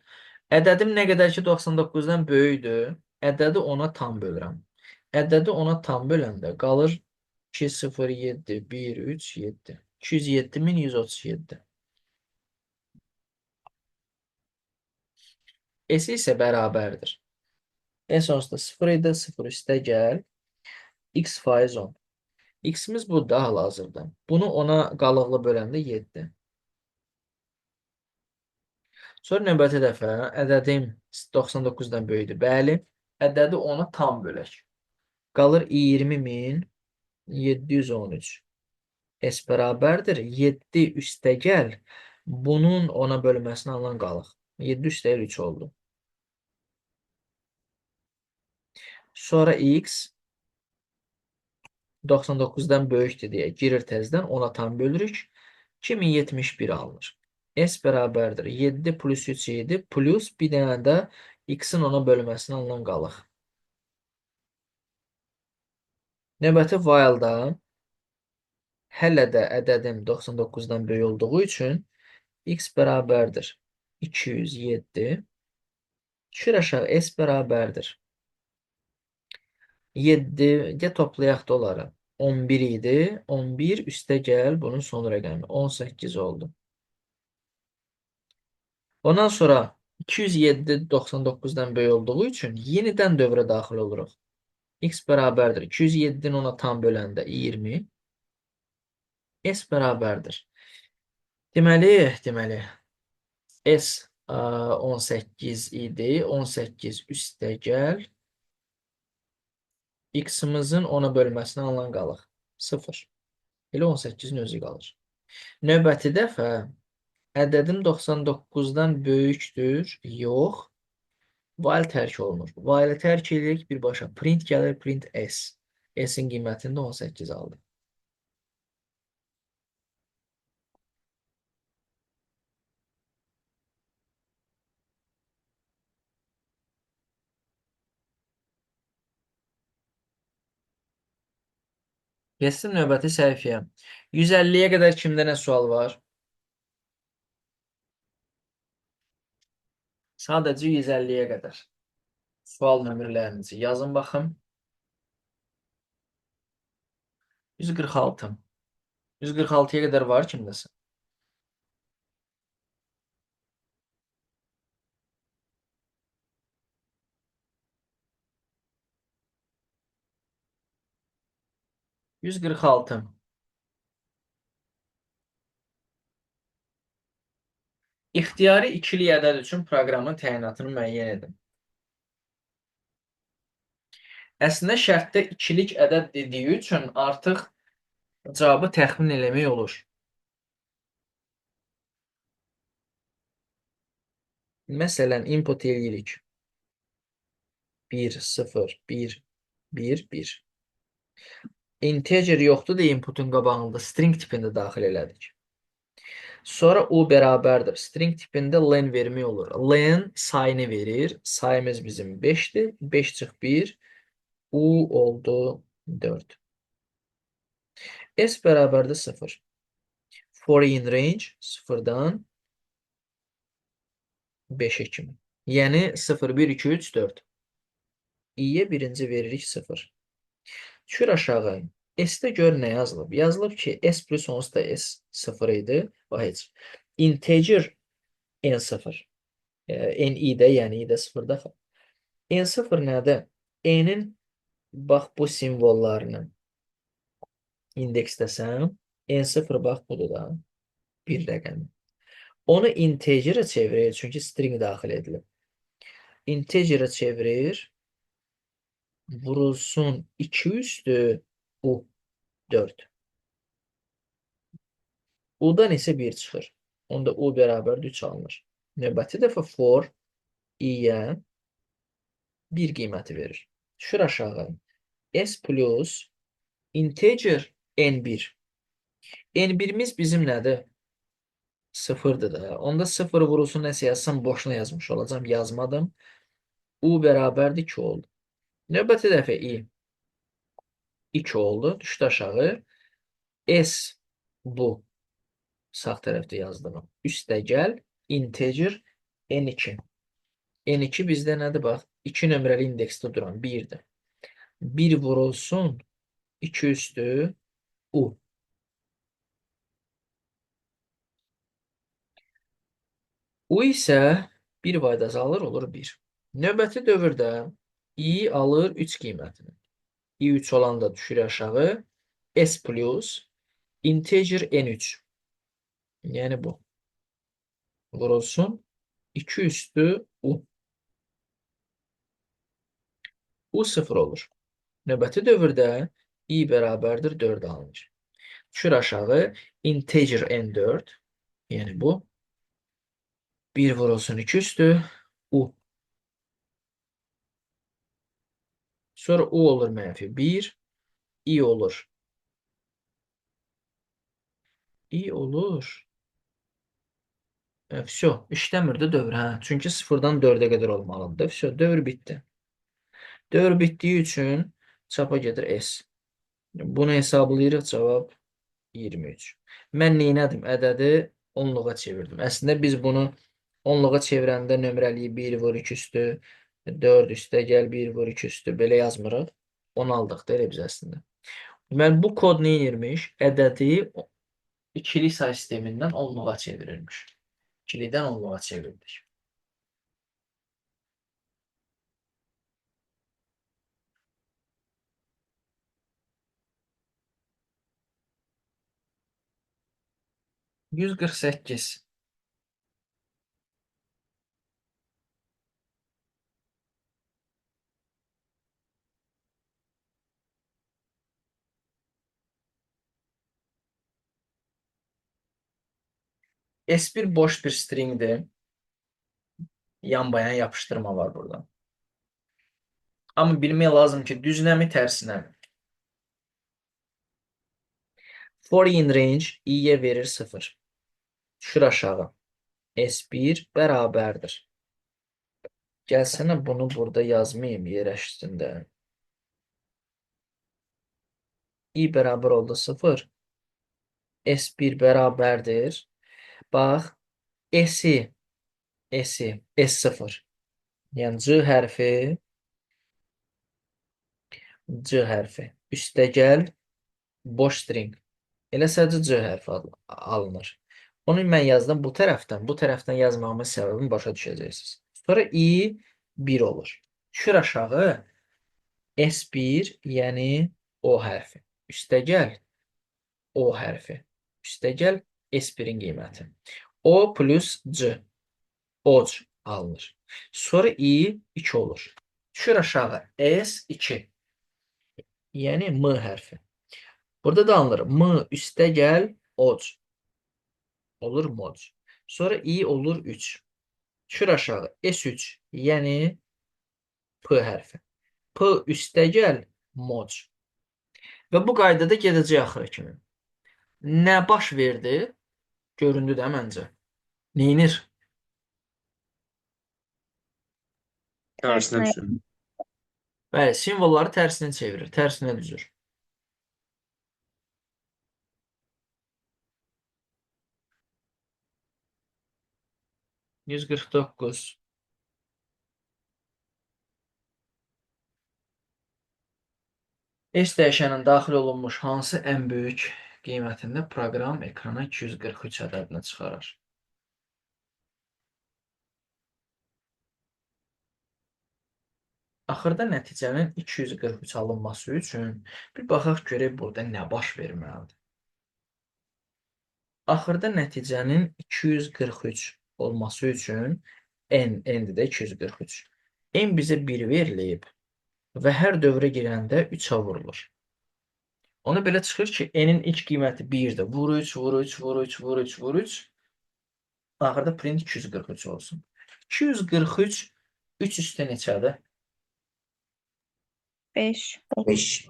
Ədədim nə qədər ki 99-dan böyükdür, ədədi ona tam bölürəm. Ədədi ona tam böləndə qalır 2, 0, 7, 1, 3, 7. 207.137. S isə bərabərdir. S onsuz da 0 idi, 0 üstə gəl. X faiz 10. X-imiz budur hal-hazırda. Bunu ona qalıqlı böləndə 7. Sonra növbəti dəfə ədədim 99-dan böyükdür. Bəli, ədədi ona tam bölək. Qalır 20.713. S bərabərdir. 7 üstə gəl. Bunun ona bölməsini alan qalıq. 7 üstə gəl 3 oldu. Sonra x 99-dan böyükdür deyə girir təzədən ona tam bölürük. 2071 alınır. S bərabərdir. 7 plus 3 7 plus bir dənə də x-in ona bölməsini alınan qalıq. Növbəti while-da hələ də ədədim 99-dan böyük olduğu üçün x bərabərdir 207. Düşür aşağı S bərabərdir. 7, gəl toplayaq da onları. 11 idi. 11 üstə gəl bunun son rəqəmi 18 oldu. Ondan sonra 207 99-dan böyük olduğu üçün yenidən dövrə daxil oluruq. X bərabərdir. 207-ni ona tam böləndə 20. S bərabərdir. Deməli S 18 idi. 18 üstə gəl. X-imizin ona bölməsinə alınan qalıq. 0. Elə 18-in özü qalır. Növbəti dəfə ədədim 99-dan böyükdür. Yox. While tərk olunur. While tərk edirik birbaşa. Print gəlir, print S. S-in qiymətini də 18 aldı. Keçdim növbəti səhifəyə. 150-yə qədər kimdə nə sual var? Sadəcə 150-yə qədər. Sual nömrələrinizi yazın baxım. 146. 146-ya qədər var kimdəsə? ...146. İxtiyari ikili ədəd üçün proqramın təyinatını müəyyən edin. Əslində şərtdə ikilik ədəd dediyi üçün artıq cavabı təxmin eləmək olur. Məsələn, input eləyirik. 1, 0, 1, 1, 1. Integer yoxdur deyə inputun qabağında string tipində daxil elədik. Sonra u bərabərdir. String tipində len vermək olur. Len sayını verir. Sayımız bizim 5-dir. 5 çıx 1. U oldu 4. S bərabərdir 0. For in range 0-dan 5-ə kimi. Yəni 0, 1, 2, 3, 4. İ-yə birinci veririk 0. Düşür aşağı. S-də gör nə yazılıb? Yazılıb ki, S plus onsuz da S 0 idi. O heç. Integer N0. N-i də, yəni i də 0-da. N0 nədir? N-in bax bu simvollarını indeksləsəm, N0 bax budur da. Bir rəqəmi. Onu integerə çevirir, çünki string daxil edilib. Integerə çevirir. Vurulsun 2 üstü U 4. U-dan isə 1 çıxır. Onda U bərabərdir 3 alınır. Növbəti dəfə for i-yə 1 qiyməti verir. Düşür aşağı. S plus integer N1. N1-imiz bizim nədir? 0-dır da. Onda 0 vurulsun nəsə yazsam boşuna yazmış olacağam. Yazmadım. U bərabərdir 2 oldu. Növbəti dəfə i 2 oldu. Düşdü aşağı. S bu. Sağ tərəfdə yazdığım. Üstə gəl. Integer N2. N2 bizdə nədir? Bax, 2 nömrəli indeksdə duran 1-dir. 1 vurulsun 2 üstü U. U isə 1 vayda azalır, olur 1. Növbəti dövrdə i alır 3 qiymətini. I 3 olanda düşür aşağı. S plus integer N3. Yəni bu. Vurulsun 2 üstü U. U 0 olur. Növbəti dövrdə i bərabərdir 4 alınır. Düşür aşağı. Integer N4. Yəni bu. 1 vurulsun 2 üstü U. Sonra U olur mənfi 1. I olur. I olur. Vsyo, işləmir də dövr, hə. Çünki 0-dan 4-ə qədər olmalıdır. Vsyo, dövr bitdi. Dövr bitdiyi üçün çapa gedir S. Bunu hesablayırıq, cavab 23. Mən neynədim? Ədədi onluğa çevirdim. Əslində biz bunu onluğa çevirəndə nömrəliyi 1 vur 2 üstü, 4 üstə gəl 1 vur 2 üstü belə yazmırıq. 10 aldıq da elə biz əslində. Deməli, bu kod nə edirmiş? Ədədi ikili say sistemindən onluğa çevirirmiş. İkilidən onluğa çevirdik. ...148. S1 boş bir stringdir. Yan bayan yapıştırma var burada. Amma bilmək lazım ki, düzünəmi, tərsinəmi? For in range i-yə verir 0. Düşür aşağı. S1 bərabərdir. Gəlsənə bunu burada yazmayayım yer üstündə. I bərabər oldu 0. S1 bərabərdir. Bax, S-i, S-i, S0. Yəni C hərfi, C hərfi. Üstə gəl, boş string. Elə sadəcə C hərfi alınır. Onu mən yazdım bu tərəfdən. Bu tərəfdən yazmağımın səbəbini başa düşəcəksiniz. Sonra I 1 olur. Düşür aşağı. S1, yəni O hərfi. Üstə gəl, O hərfi. Üstə gəl, S1-in qiyməti. O plus C. OC alınır. Sonra I 2 olur. Düşür aşağı. S2. Yəni M hərfi. Burada da alınır. M üstə gəl, OC. Olur mod. Sonra I olur 3. Düşür aşağı. S3. Yəni P hərfi. P üstə gəl, mod. Və bu qaydada gedəcək axıra kimi. Nə baş verdi? Göründü də məncə. Neynir? Tərsinə Tərsinə. düzür. Bəli, simvolları tərsinə çevirir, tərsinə düzür. ...149. S dəyişənin daxil olunmuş hansı ən böyük qiymətində proqram ekrana 243 ədədini çıxarar? Axırda nəticənin 243 alınması üçün bir baxaq görək burada nə baş verməlidir. Axırda nəticənin 243 olması üçün n-dir də 243. N bizə 1 verilib və hər dövrə girəndə 3-ə vurulur. Ona belə çıxır ki, n-in ilk qiyməti 1-dir. Vur 3, vur 3, vur 3, vur 3, vur 3. Axırda print 243 olsun. 243 3 üstə neçədir? 5. 5.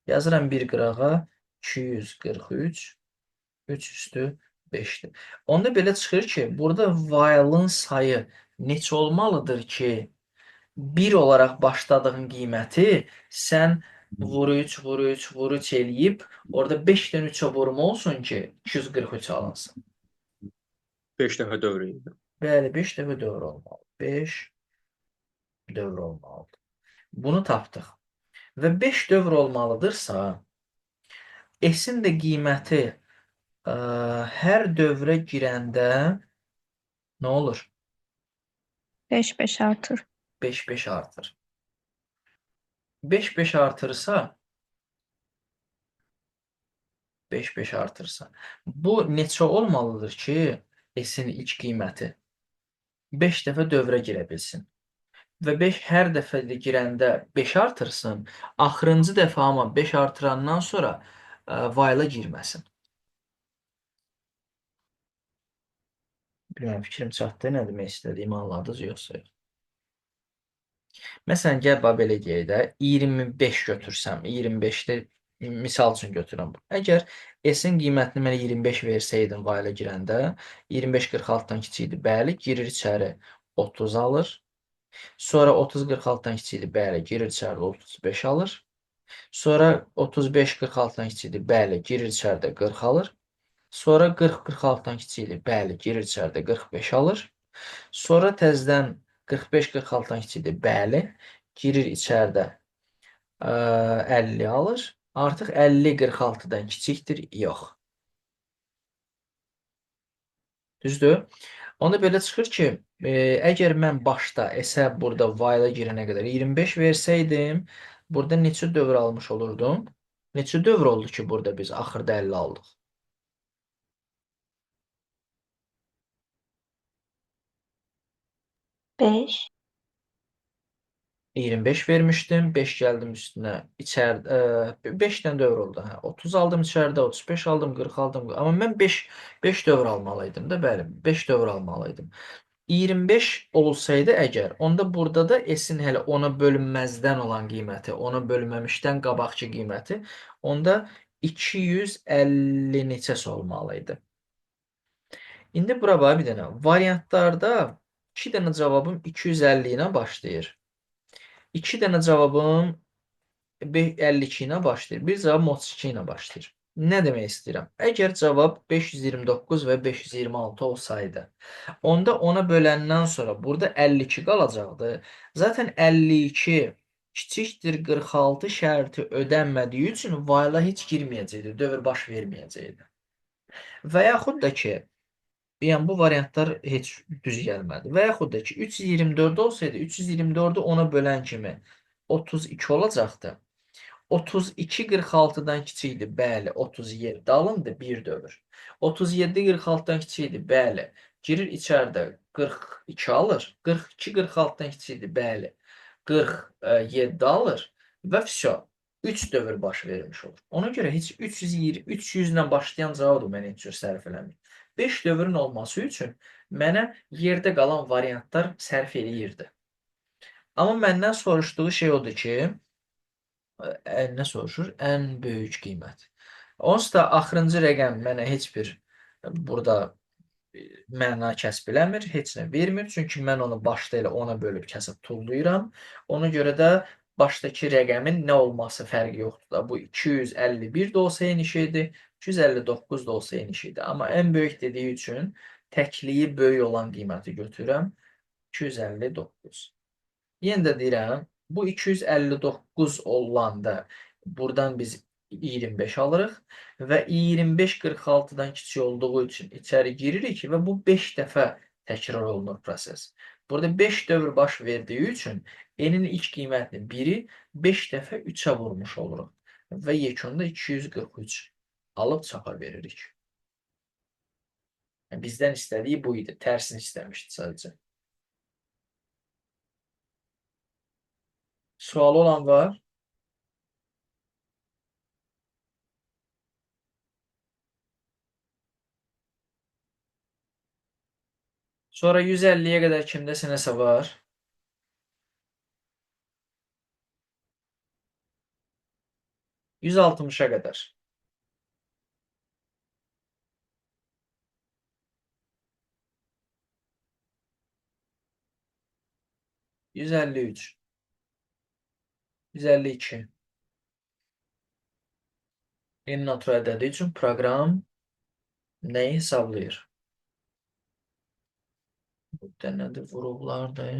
Yazıram bir qırağa 243 3 üstü 5-dir. Onda belə çıxır ki, burada while-ın sayı neçə olmalıdır ki, 1 olaraq başladığın qiyməti sən vur 3, vur 3, vur 3 eləyib, orada 5-dən 3-ə vurma olsun ki, 243 alınsın. 5 dəfə dövr edir. Bəli, 5 dəfə dövr olmalı. 5 dövr olmalıdır. Bunu tapdıq. Və 5 dövr olmalıdırsa, S-in də qiyməti hər dövrə girəndə nə olur? 5 5 artır. 5-5 artır. 5-5 artırsa 5-5 artırsa bu neçə olmalıdır ki, S-in ilk qiyməti 5 dəfə dövrə girə bilsin. Və 5 hər dəfə də girəndə 5 artırsın, axırıncı dəfə amma 5 artırandan sonra while-a girməsin. Bilmirəm, fikrim çatdı, nə demək istədiyimi anladınız yoxsa yox. Məsələn, gəl bax belə deyək də, 25 götürsəm, 25-də misal üçün götürürəm. Əgər S-in qiymətini mənə 25 versəydim while-a girəndə, 25 46-dan kiçikdir, bəli, girir içəri 30 alır. Sonra 30 46-dan kiçikdir, bəli, girir içəridə 35 alır. Sonra 35 46-dan kiçikdir, bəli, girir içəridə 40 alır. Sonra 40 46-dan kiçikdir, bəli, girir içəridə 45 alır. Sonra təzədən 45 46-dan kiçikdir, bəli, girir içəridə 50 alır. Artıq 50 46-dan kiçikdir, yox. Düzdür? Onda belə çıxır ki, əgər mən başda S-ə burada while-a girənə qədər 25 versəydim, burada neçə dövr almış olurdum? Neçə dövr oldu ki, burada biz axırda 50 aldıq? 5. 25 vermişdim. 5 gəldim üstünə. İçəridə 5 dənə dövr oldu. Hə, 30 aldım içəridə, 35 aldım, 40 aldım. Amma mən 5 dövr almalıydım da, bəli, 5 dövr almalıydım. 25 olsaydı əgər, onda burada da S-in hələ ona bölünməzdən olan qiyməti, ona bölünməmişdən qabaqçı qiyməti, onda 250 neçəsi olmalıydı. İndi bura bax bir dənə. Variantlarda 2 dənə cavabım 250 ilə başlayır. 2 dənə cavabım 52 ilə başlayır. Bir cavabım 32 ilə başlayır. Nə demək istəyirəm? Əgər cavab 529 və 526 olsaydı, onda ona böləndən sonra burada 52 qalacaqdı. Zaten 52 kiçikdir 46 şərti ödənmədiyi üçün while-a heç girməyəcəkdi, dövr baş verməyəcəkdi. Və yaxud da ki, yəni bu variantlar heç düz gəlmədi. Və yaxud da ki, 324 olsaydı, 324-ü ona bölən kimi 32 olacaqdı. 32 46-dan kiçikdir, bəli, 37 alındı, bir dövr. 37 46-dan kiçikdir, bəli. Girir içəridə 42 alır. 42 46-dan kiçikdir, bəli. 47 alır və vəsə. 3 dövr baş vermiş olur. Ona görə heç 320, 300 ilə başlayan cavab da mənə heç cür sərf eləmir. 5 dövrün olması üçün mənə yerdə qalan variantlar sərf eləyirdi. Amma məndən soruşduğu şey odur ki, nə soruşur? Ən böyük qiymət. Onsuz da axırıncı rəqəm mənə heç bir burada məna kəsb eləmir, heç nə vermir. Çünki mən onu başda elə ona bölüb kəsib tullayıram. Ona görə də başdakı rəqəmin nə olması fərqi yoxdur da. Bu 251 də olsa eyni şeydir, 259 da olsa eyni şeydir. Amma ən böyük dediyi üçün təkliyi böyük olan qiyməti götürürəm. 259. Yenə də deyirəm, Bu 259 olanda buradan biz 25 alırıq və 25 46-dan kiçik olduğu üçün içəri giririk və bu 5 dəfə təkrar olunur proses. Burada 5 dövr baş verdiyi üçün n-in ilk qiymətini 1-i 5 dəfə 3-ə vurmuş oluruq və yekunda 243 alıb çapa veririk. Yəni bizdən istədiyi bu idi. Tərsini istəmişdi sadəcə. Sualı olan var? Sonra 150-yə qədər kimdəsə nəsə var? 160-a qədər. 153. 152. N natural ədədi üçün proqram nəyi hesablayır? Burada nədir? Vuruqlardır.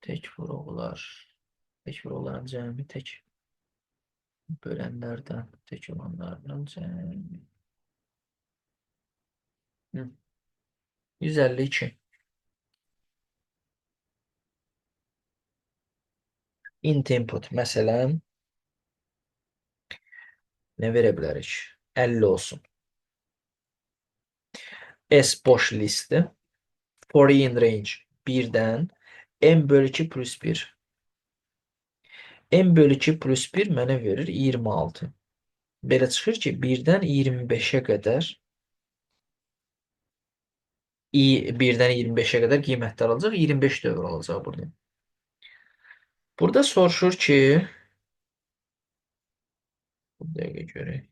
Tək vuruqlar. Tək vuruqların cəmi tək bölənlərdən, tək olanlardan cəmi. Hı. 152. Int input məsələn nə verə bilərik? 50 olsun. S boş listdir. For in range 1-dən m bölü 2 plus 1. M bölü 2 plus 1 mənə verir 26. Belə çıxır ki, 1-dən 25-ə qədər 1-dən 25-ə qədər qiymətlər alacaq. 25 dövr olacaq burada. Burada soruşur ki, bu dəqiqə görək.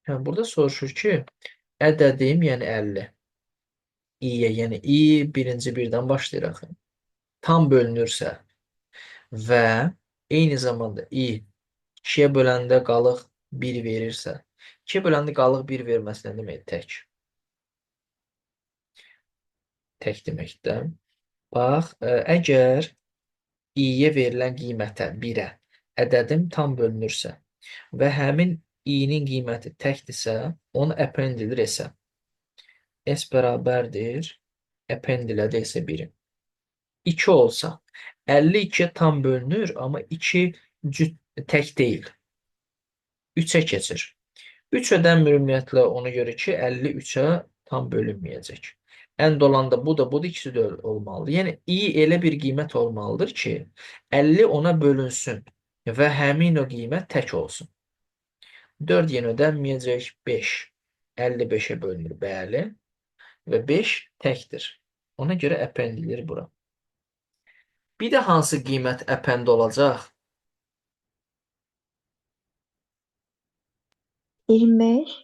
Hə, burada soruşur ki, ədədim, yəni 50. İ-yə, yəni i birinci birdən başlayır axı. Tam bölünürsə və eyni zamanda i 2-yə böləndə qalıq 1 verirsə, 2-yə böləndə qalıq 1 verməsi nə deməkdir? Tək. Tək deməkdir. Bax, əgər i-yə verilən qiymətə 1-ə ədədim tam bölünürsə və həmin i-nin qiyməti təkdirsə, onu append edilir S-ə. S bərabərdir append elədi S-ə 1-i. 2 olsa, 52-yə tam bölünür, amma 2 cüt tək deyil. 3-ə keçir. 3 ödənmir ümumiyyətlə ona görə ki, 53-ə tam bölünməyəcək. Ənd olanda bu da budur, ikisi də olmalıdır. Yəni i elə bir qiymət olmalıdır ki, 50 ona bölünsün və həmin o qiymət tək olsun. 4 yenə ödənməyəcək, 5 55-ə bölünür, bəli. Və 5 təkdir. Ona görə append edilir bura. Bir də hansı qiymət append olacaq? 25.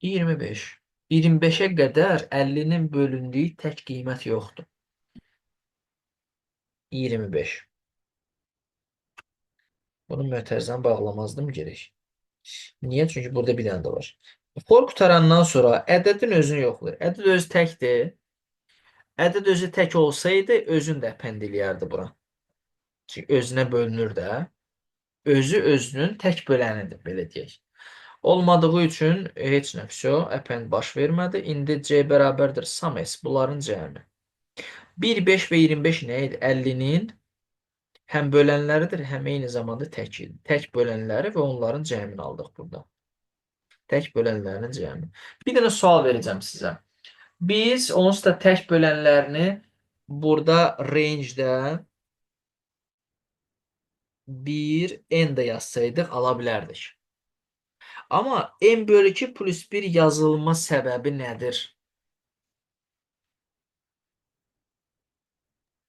25. 25-ə qədər 50-nin bölündüyü tək qiymət yoxdur. 25. Bunu mötərizəni bağlamazdım gerək. Niyə? Çünki burada bir dənə də var. For qurtarandan sonra ədədin özünü yoxlayır. Ədəd özü təkdir. Ədəd özü tək olsaydı, özünü də append eləyərdi bura. Çünki özünə bölünür də. Özü özünün tək bölənidir, belə deyək. Olmadığı üçün heç nə, vəsyo, append baş vermədi. İndi C bərabərdir sum S, bunların cəmi. 1, 5 və 25 nə idi? 50-nin həm bölənləridir, həm eyni zamanda tək idi. Tək bölənləri və onların cəmini aldıq burada. Tək bölənlərinin cəmi. Bir dənə sual verəcəm sizə. Biz onsuz da tək bölənlərini burada range-də 1 n də yazsaydıq ala bilərdik. Amma n bölü 2 plus 1 yazılma səbəbi nədir?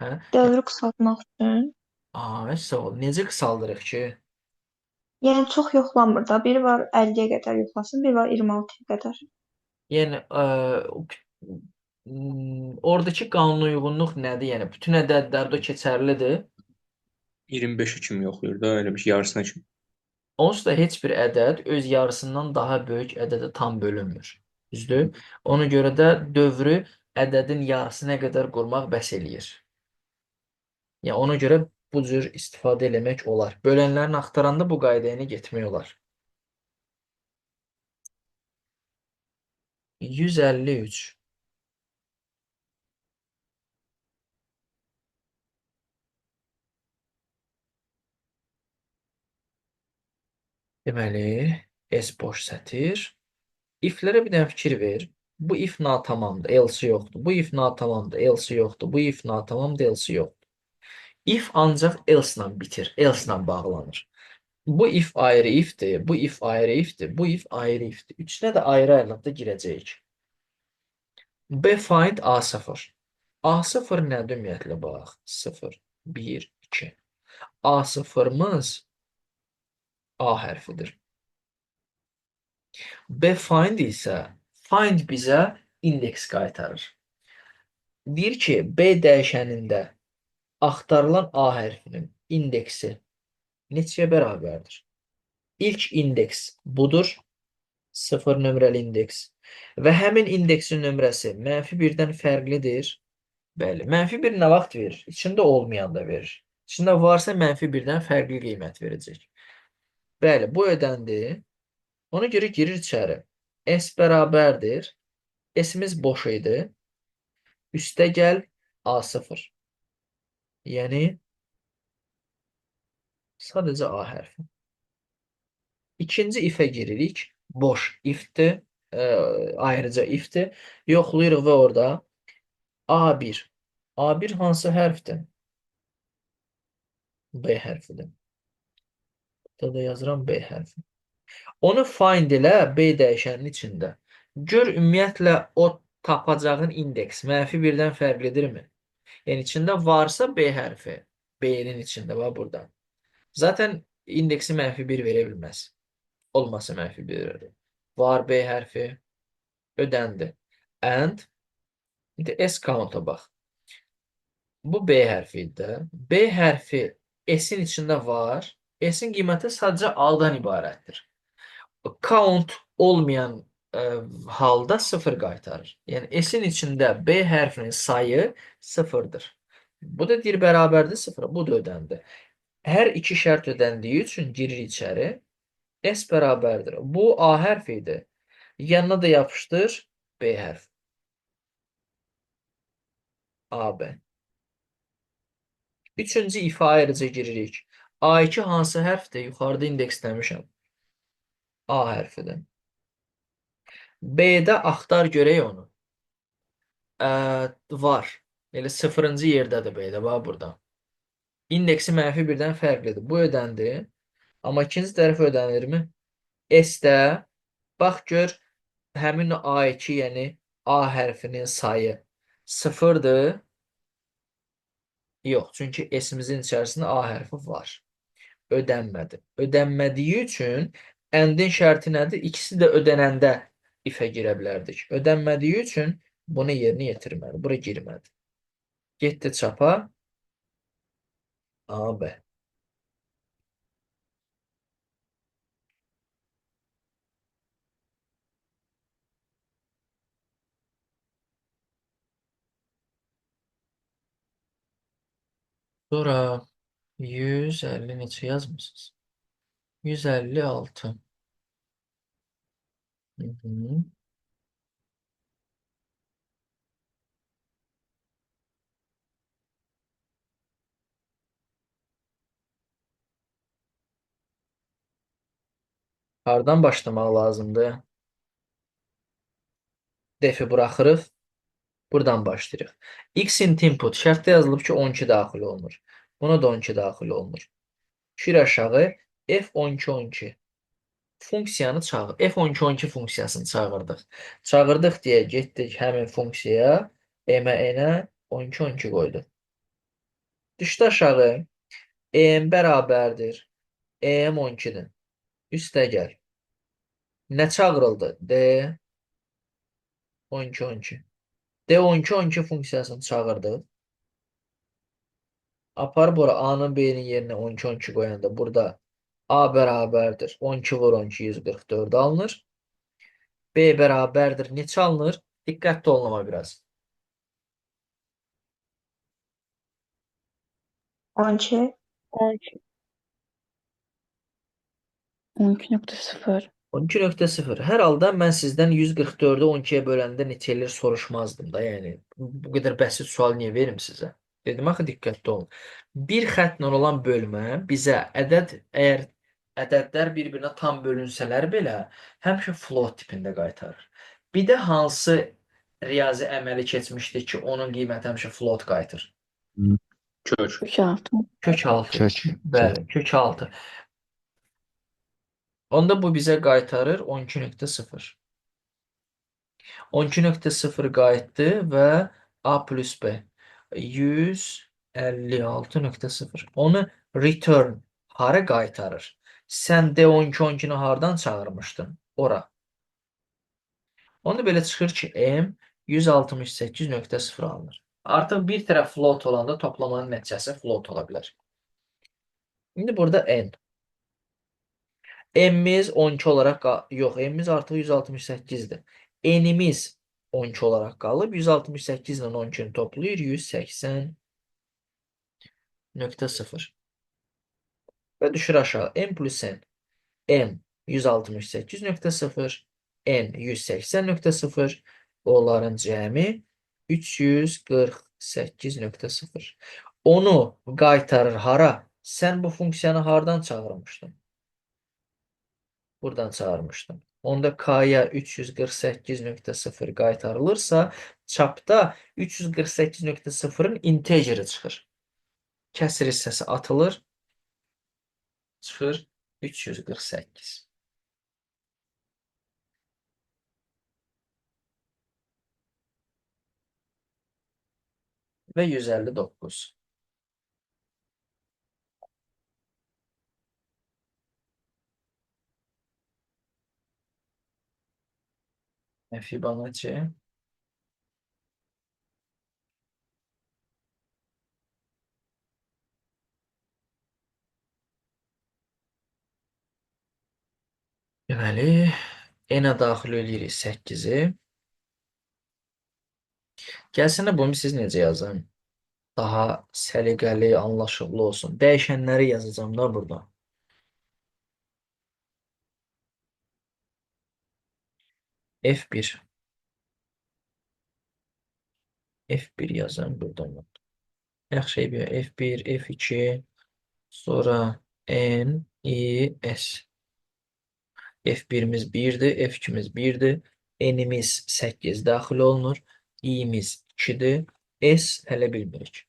Hə? Dövrü qısaltmaq üçün. Aa, sağ ol. Necə qısaldırıq ki? Yəni çox yoxlanmır da. Biri var 50-yə qədər yoxlasın, biri var 26-ya qədər. Yəni oradakı qanuna uyğunluq nədir? Yəni bütün ədədlərdə o keçərlidir. 25-ə kimi yoxlayır da, elə bir şey, yarısına kimi. Onsuz da heç bir ədəd öz yarısından daha böyük ədədə tam bölünmür. Düzdür? Ona görə də dövrü ədədin yarısına qədər qurmaq bəs eləyir. Yəni ona görə bu cür istifadə eləmək olar. Bölənlərini axtaranda bu qayda ilə getmək olar. 153. Deməli, S boş sətir. If-lərə bir dənə fikir ver. Bu if natamamdır, else yoxdur. Bu if natamamdır, else yoxdur. Bu if natamamdır, else yoxdur. If ancaq else-la bitir, else-la bağlanır. Bu if ayrı ifdir, bu if ayrı ifdir, bu if ayrı ifdir. Üçünə də ayrı-ayrılıqda girəcəyik. B find A0. A0 nədir ümumiyyətlə bax? 0, 1, 2. A0-mız A hərfidir. B find isə find bizə indeks qaytarır. Deyir ki, B dəyişənində axtarılan A hərfinin indeksi neçəyə bərabərdir? İlk indeks budur. 0 nömrəli indeks. Və həmin indeksin nömrəsi mənfi 1-dən fərqlidir. Bəli, mənfi 1 nə vaxt verir? İçində olmayan da verir. İçində varsa mənfi 1-dən fərqli qiymət verəcək. Bəli, bu ödəndi. Ona görə girir içəri. S bərabərdir. S-imiz boş idi. Üstə gəl A0. Yəni sadəcə A hərfi. İkinci ifə giririk. Boş ifdir. Ayrıca ifdir. Yoxlayırıq və orada A1. A1 hansı hərfdir? B hərfidir. Burada da yazıram B hərfi. Onu find ilə B dəyişəninin içində. Gör ümumiyyətlə o tapacağın indeks mənfi 1-dən fərqlidirmi? Yəni içində varsa B hərfi, B-nin içində var burada. Zaten indeksi mənfi 1 verə bilməz. Olmasa mənfi 1 verir. Var B hərfi ödəndi. And indi S count-a bax. Bu B hərfi idi. B hərfi S-in içində var. S-in qiyməti sadəcə A-dan ibarətdir. Count olmayan halda 0 qaytarır. Yəni S-in içində B hərfinin sayı 0-dır. Bu da deyir bərabərdir 0. Bu da ödəndi. Hər iki şərt ödəndiyi üçün girir içəri. S bərabərdir. Bu A hərfi idi. Yanına da yapışdır B hərfi. AB. Üçüncü ifə ayrıca giririk. A2 hansı hərfdir? Yuxarıda indeksləmişəm. A hərfidir. B-də axtar görək onu. Var. Elə sıfırıncı yerdədir B-də. Bax burada. İndeksi mənfi 1-dən fərqlidir. Bu ödəndi. Amma ikinci tərəf ödənirmi? S-də bax gör həmin o A2, yəni A hərfinin sayı 0-dır. Yox, çünki S-imizin içərisində A hərfi var. Ödənmədi. Ödənmədiyi üçün and-in şərti nədir? İkisi də ödənəndə ifə girə bilərdik. Ödənmədiyi üçün bunu yerinə yetirmədi. Bura girmədi. Getdi çapa. AB. Sonra 150 neçə yazmısınız? 156. Hı -hı. Hardan başlamaq lazımdır? Defi buraxırıq. Buradan başlayırıq. X int input şərtdə yazılıb ki 12 daxil olunur. Buna da 12 daxil olunur. Düşür aşağı F1212 funksiyanı çağır. F1212 funksiyasını çağırdıq. Çağırdıq deyə getdik həmin funksiyaya M-N 1212 qoyduq. Düşdü aşağı. M bərabərdir. M 12-dir. Üstə gəl. Nə çağırıldı? D 1212. D 1212 funksiyasını çağırdıq. Apar bura A-nın B-nin yerinə 1212 qoyanda burada A bərabərdir. 12 vur 12 144 alınır. B bərabərdir. Neçə alınır? Diqqətli olun amma biraz. 12. 12. 12.0. 12.0. Hər halda mən sizdən 144-ü 12-yə böləndə neçə eləyir soruşmazdım da. Yəni bu qədər bəsit sual niyə verim sizə? Dedim axı diqqətli olun. Bir xəttlə olan bölmə bizə ədəd, əgər ədədlər bir-birinə tam bölünsələr belə həmişə float tipində qaytarır. Bir də hansı riyazi əməli keçmişdi ki, onun qiyməti həmişə float qayıtır? Kök. Kök 6. Kök 6. Kök. Bəli, kök 6. Onda bu bizə qaytarır 12.0. 12.0 qayıtdı və A plus B 156.0. Onu return hara qaytarır? Sən D12 12-ni hardan çağırmışdın? Ora. Onda belə çıxır ki, M 168.0 alınır. Artıq bir tərəf float olanda toplamanın nəticəsi float ola bilər. İndi burada N. M'imiz 12 olaraq yox, M'imiz artıq 168-dir. N'imiz 12 olaraq qalıb. 168 ilə 12-ni toplayır 180.0. Və düşür aşağı. M plus N. M 168.0, N 180.0. Onların cəmi 348.0. Onu qaytarır hara? Sən bu funksiyanı hardan çağırmışdın? Buradan çağırmışdın. Onda K-ya 348.0 qaytarılırsa, çapda 348.0-ın integeri çıxır. Kəsir hissəsi atılır. Çıxır 348. Və 159. Fibonacci. Deməli, N-ə daxil eləyirik 8-i. Gəlsin də bunu siz necə yazın? Daha səliqəli, anlaşıqlı olsun. Dəyişənləri yazacağam da burada. F1. F1 yazın buradan. Yaxşı, F1, F2, sonra N, I, S. F1'imiz 1'dir, F2'miz 1'dir. N'imiz 8 daxil olunur. İ'miz 2'dir. S hələ bilmirik.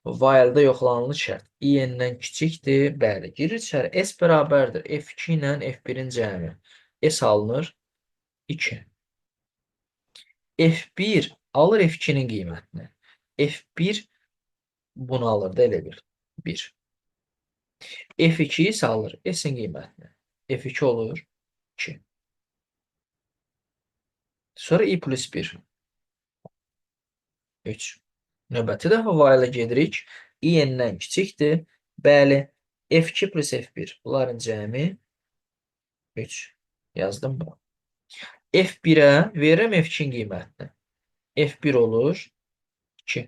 While-da yoxlanılır şərt. I n-dən kiçikdir. Bəli, girir içəri. S bərabərdir. F2 ilə F1-in cəmi. S alınır 2. F1 alır F2-nin qiymətini. F1 bunu alır da elə bil. 1. F2 isə alır S-in qiymətini. F2 olur 2. Sonra i plus 1. 3. Növbəti dəfə while-a gedirik. I n-dən kiçikdir. Bəli, F2 plus F1. Bunların cəmi 3. Yazdım bunu. F1-ə verirəm F2-nin qiymətini. F1 olur 2.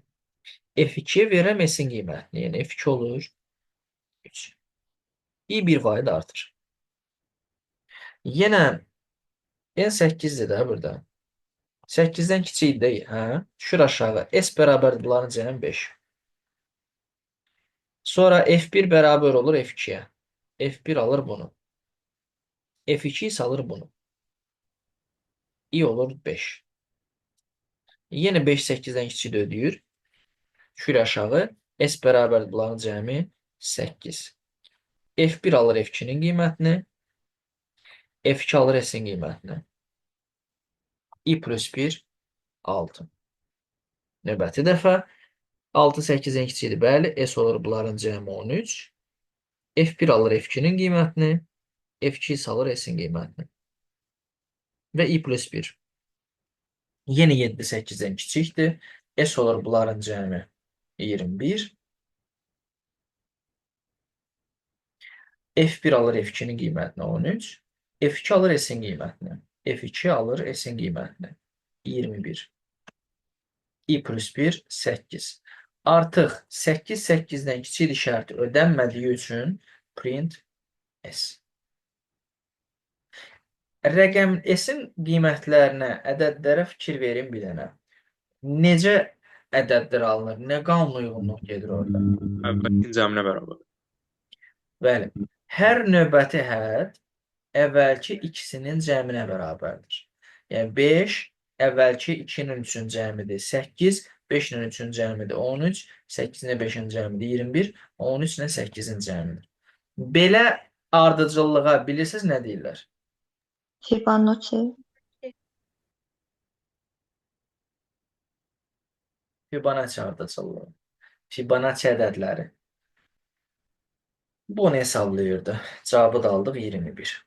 F2-yə verirəm S-in qiymətini. Yəni F2 olur 3. I bir vahid artır. Yenə N 8-dir də burada. 8-dən kiçik deyil, hə? Düşür aşağı. S bərabərdir bunların cəmi 5. Sonra F1 bərabər olur F2-yə. F1 alır bunu. F2 isə alır bunu. I olur 5. Yenə 5 8-dən kiçikdir ödəyir. Düşür aşağı. S bərabərdir bunların cəmi 8. F1 alır F2-nin qiymətini. F2 alır S-in qiymətini. I plus 1 6. Növbəti dəfə 6 8-dən kiçikdir. Bəli, S olur bunların cəmi 13. F1 alır F2-nin qiymətini. F2 isə alır S-in qiymətini. Və I plus 1. Yenə 7 8-dən kiçikdir. S olur bunların cəmi 21. F1 alır F2-nin qiymətini 13. F2 alır S-in qiymətini. F2 alır S-in qiymətini 21. I plus 1 8. Artıq 8 8-dən kiçikdir şərti ödənmədiyi üçün print S. Rəqəm S-in qiymətlərinə, ədədlərə fikir verin bir dənə. Necə ədədlər alınır? Nə qanuna uyğunluq gedir orada? Əvvəlki cəminə bərabər. Bəli. Hər növbəti hədd əvvəlki ikisinin cəminə bərabərdir. Yəni 5 əvvəlki 2 ilə 3-ün cəmidir. 8 5 ilə 3-ün cəmidir. 13 8 ilə 5-in cəmidir. 21 13 ilə 8-in cəmidir. Belə ardıcıllığa bilirsiniz nə deyirlər? Fibonacci. Fibonacci ardıcıllığı. Fibonacci ədədləri. Bunu hesablayırdı. Cavabı da aldıq 21.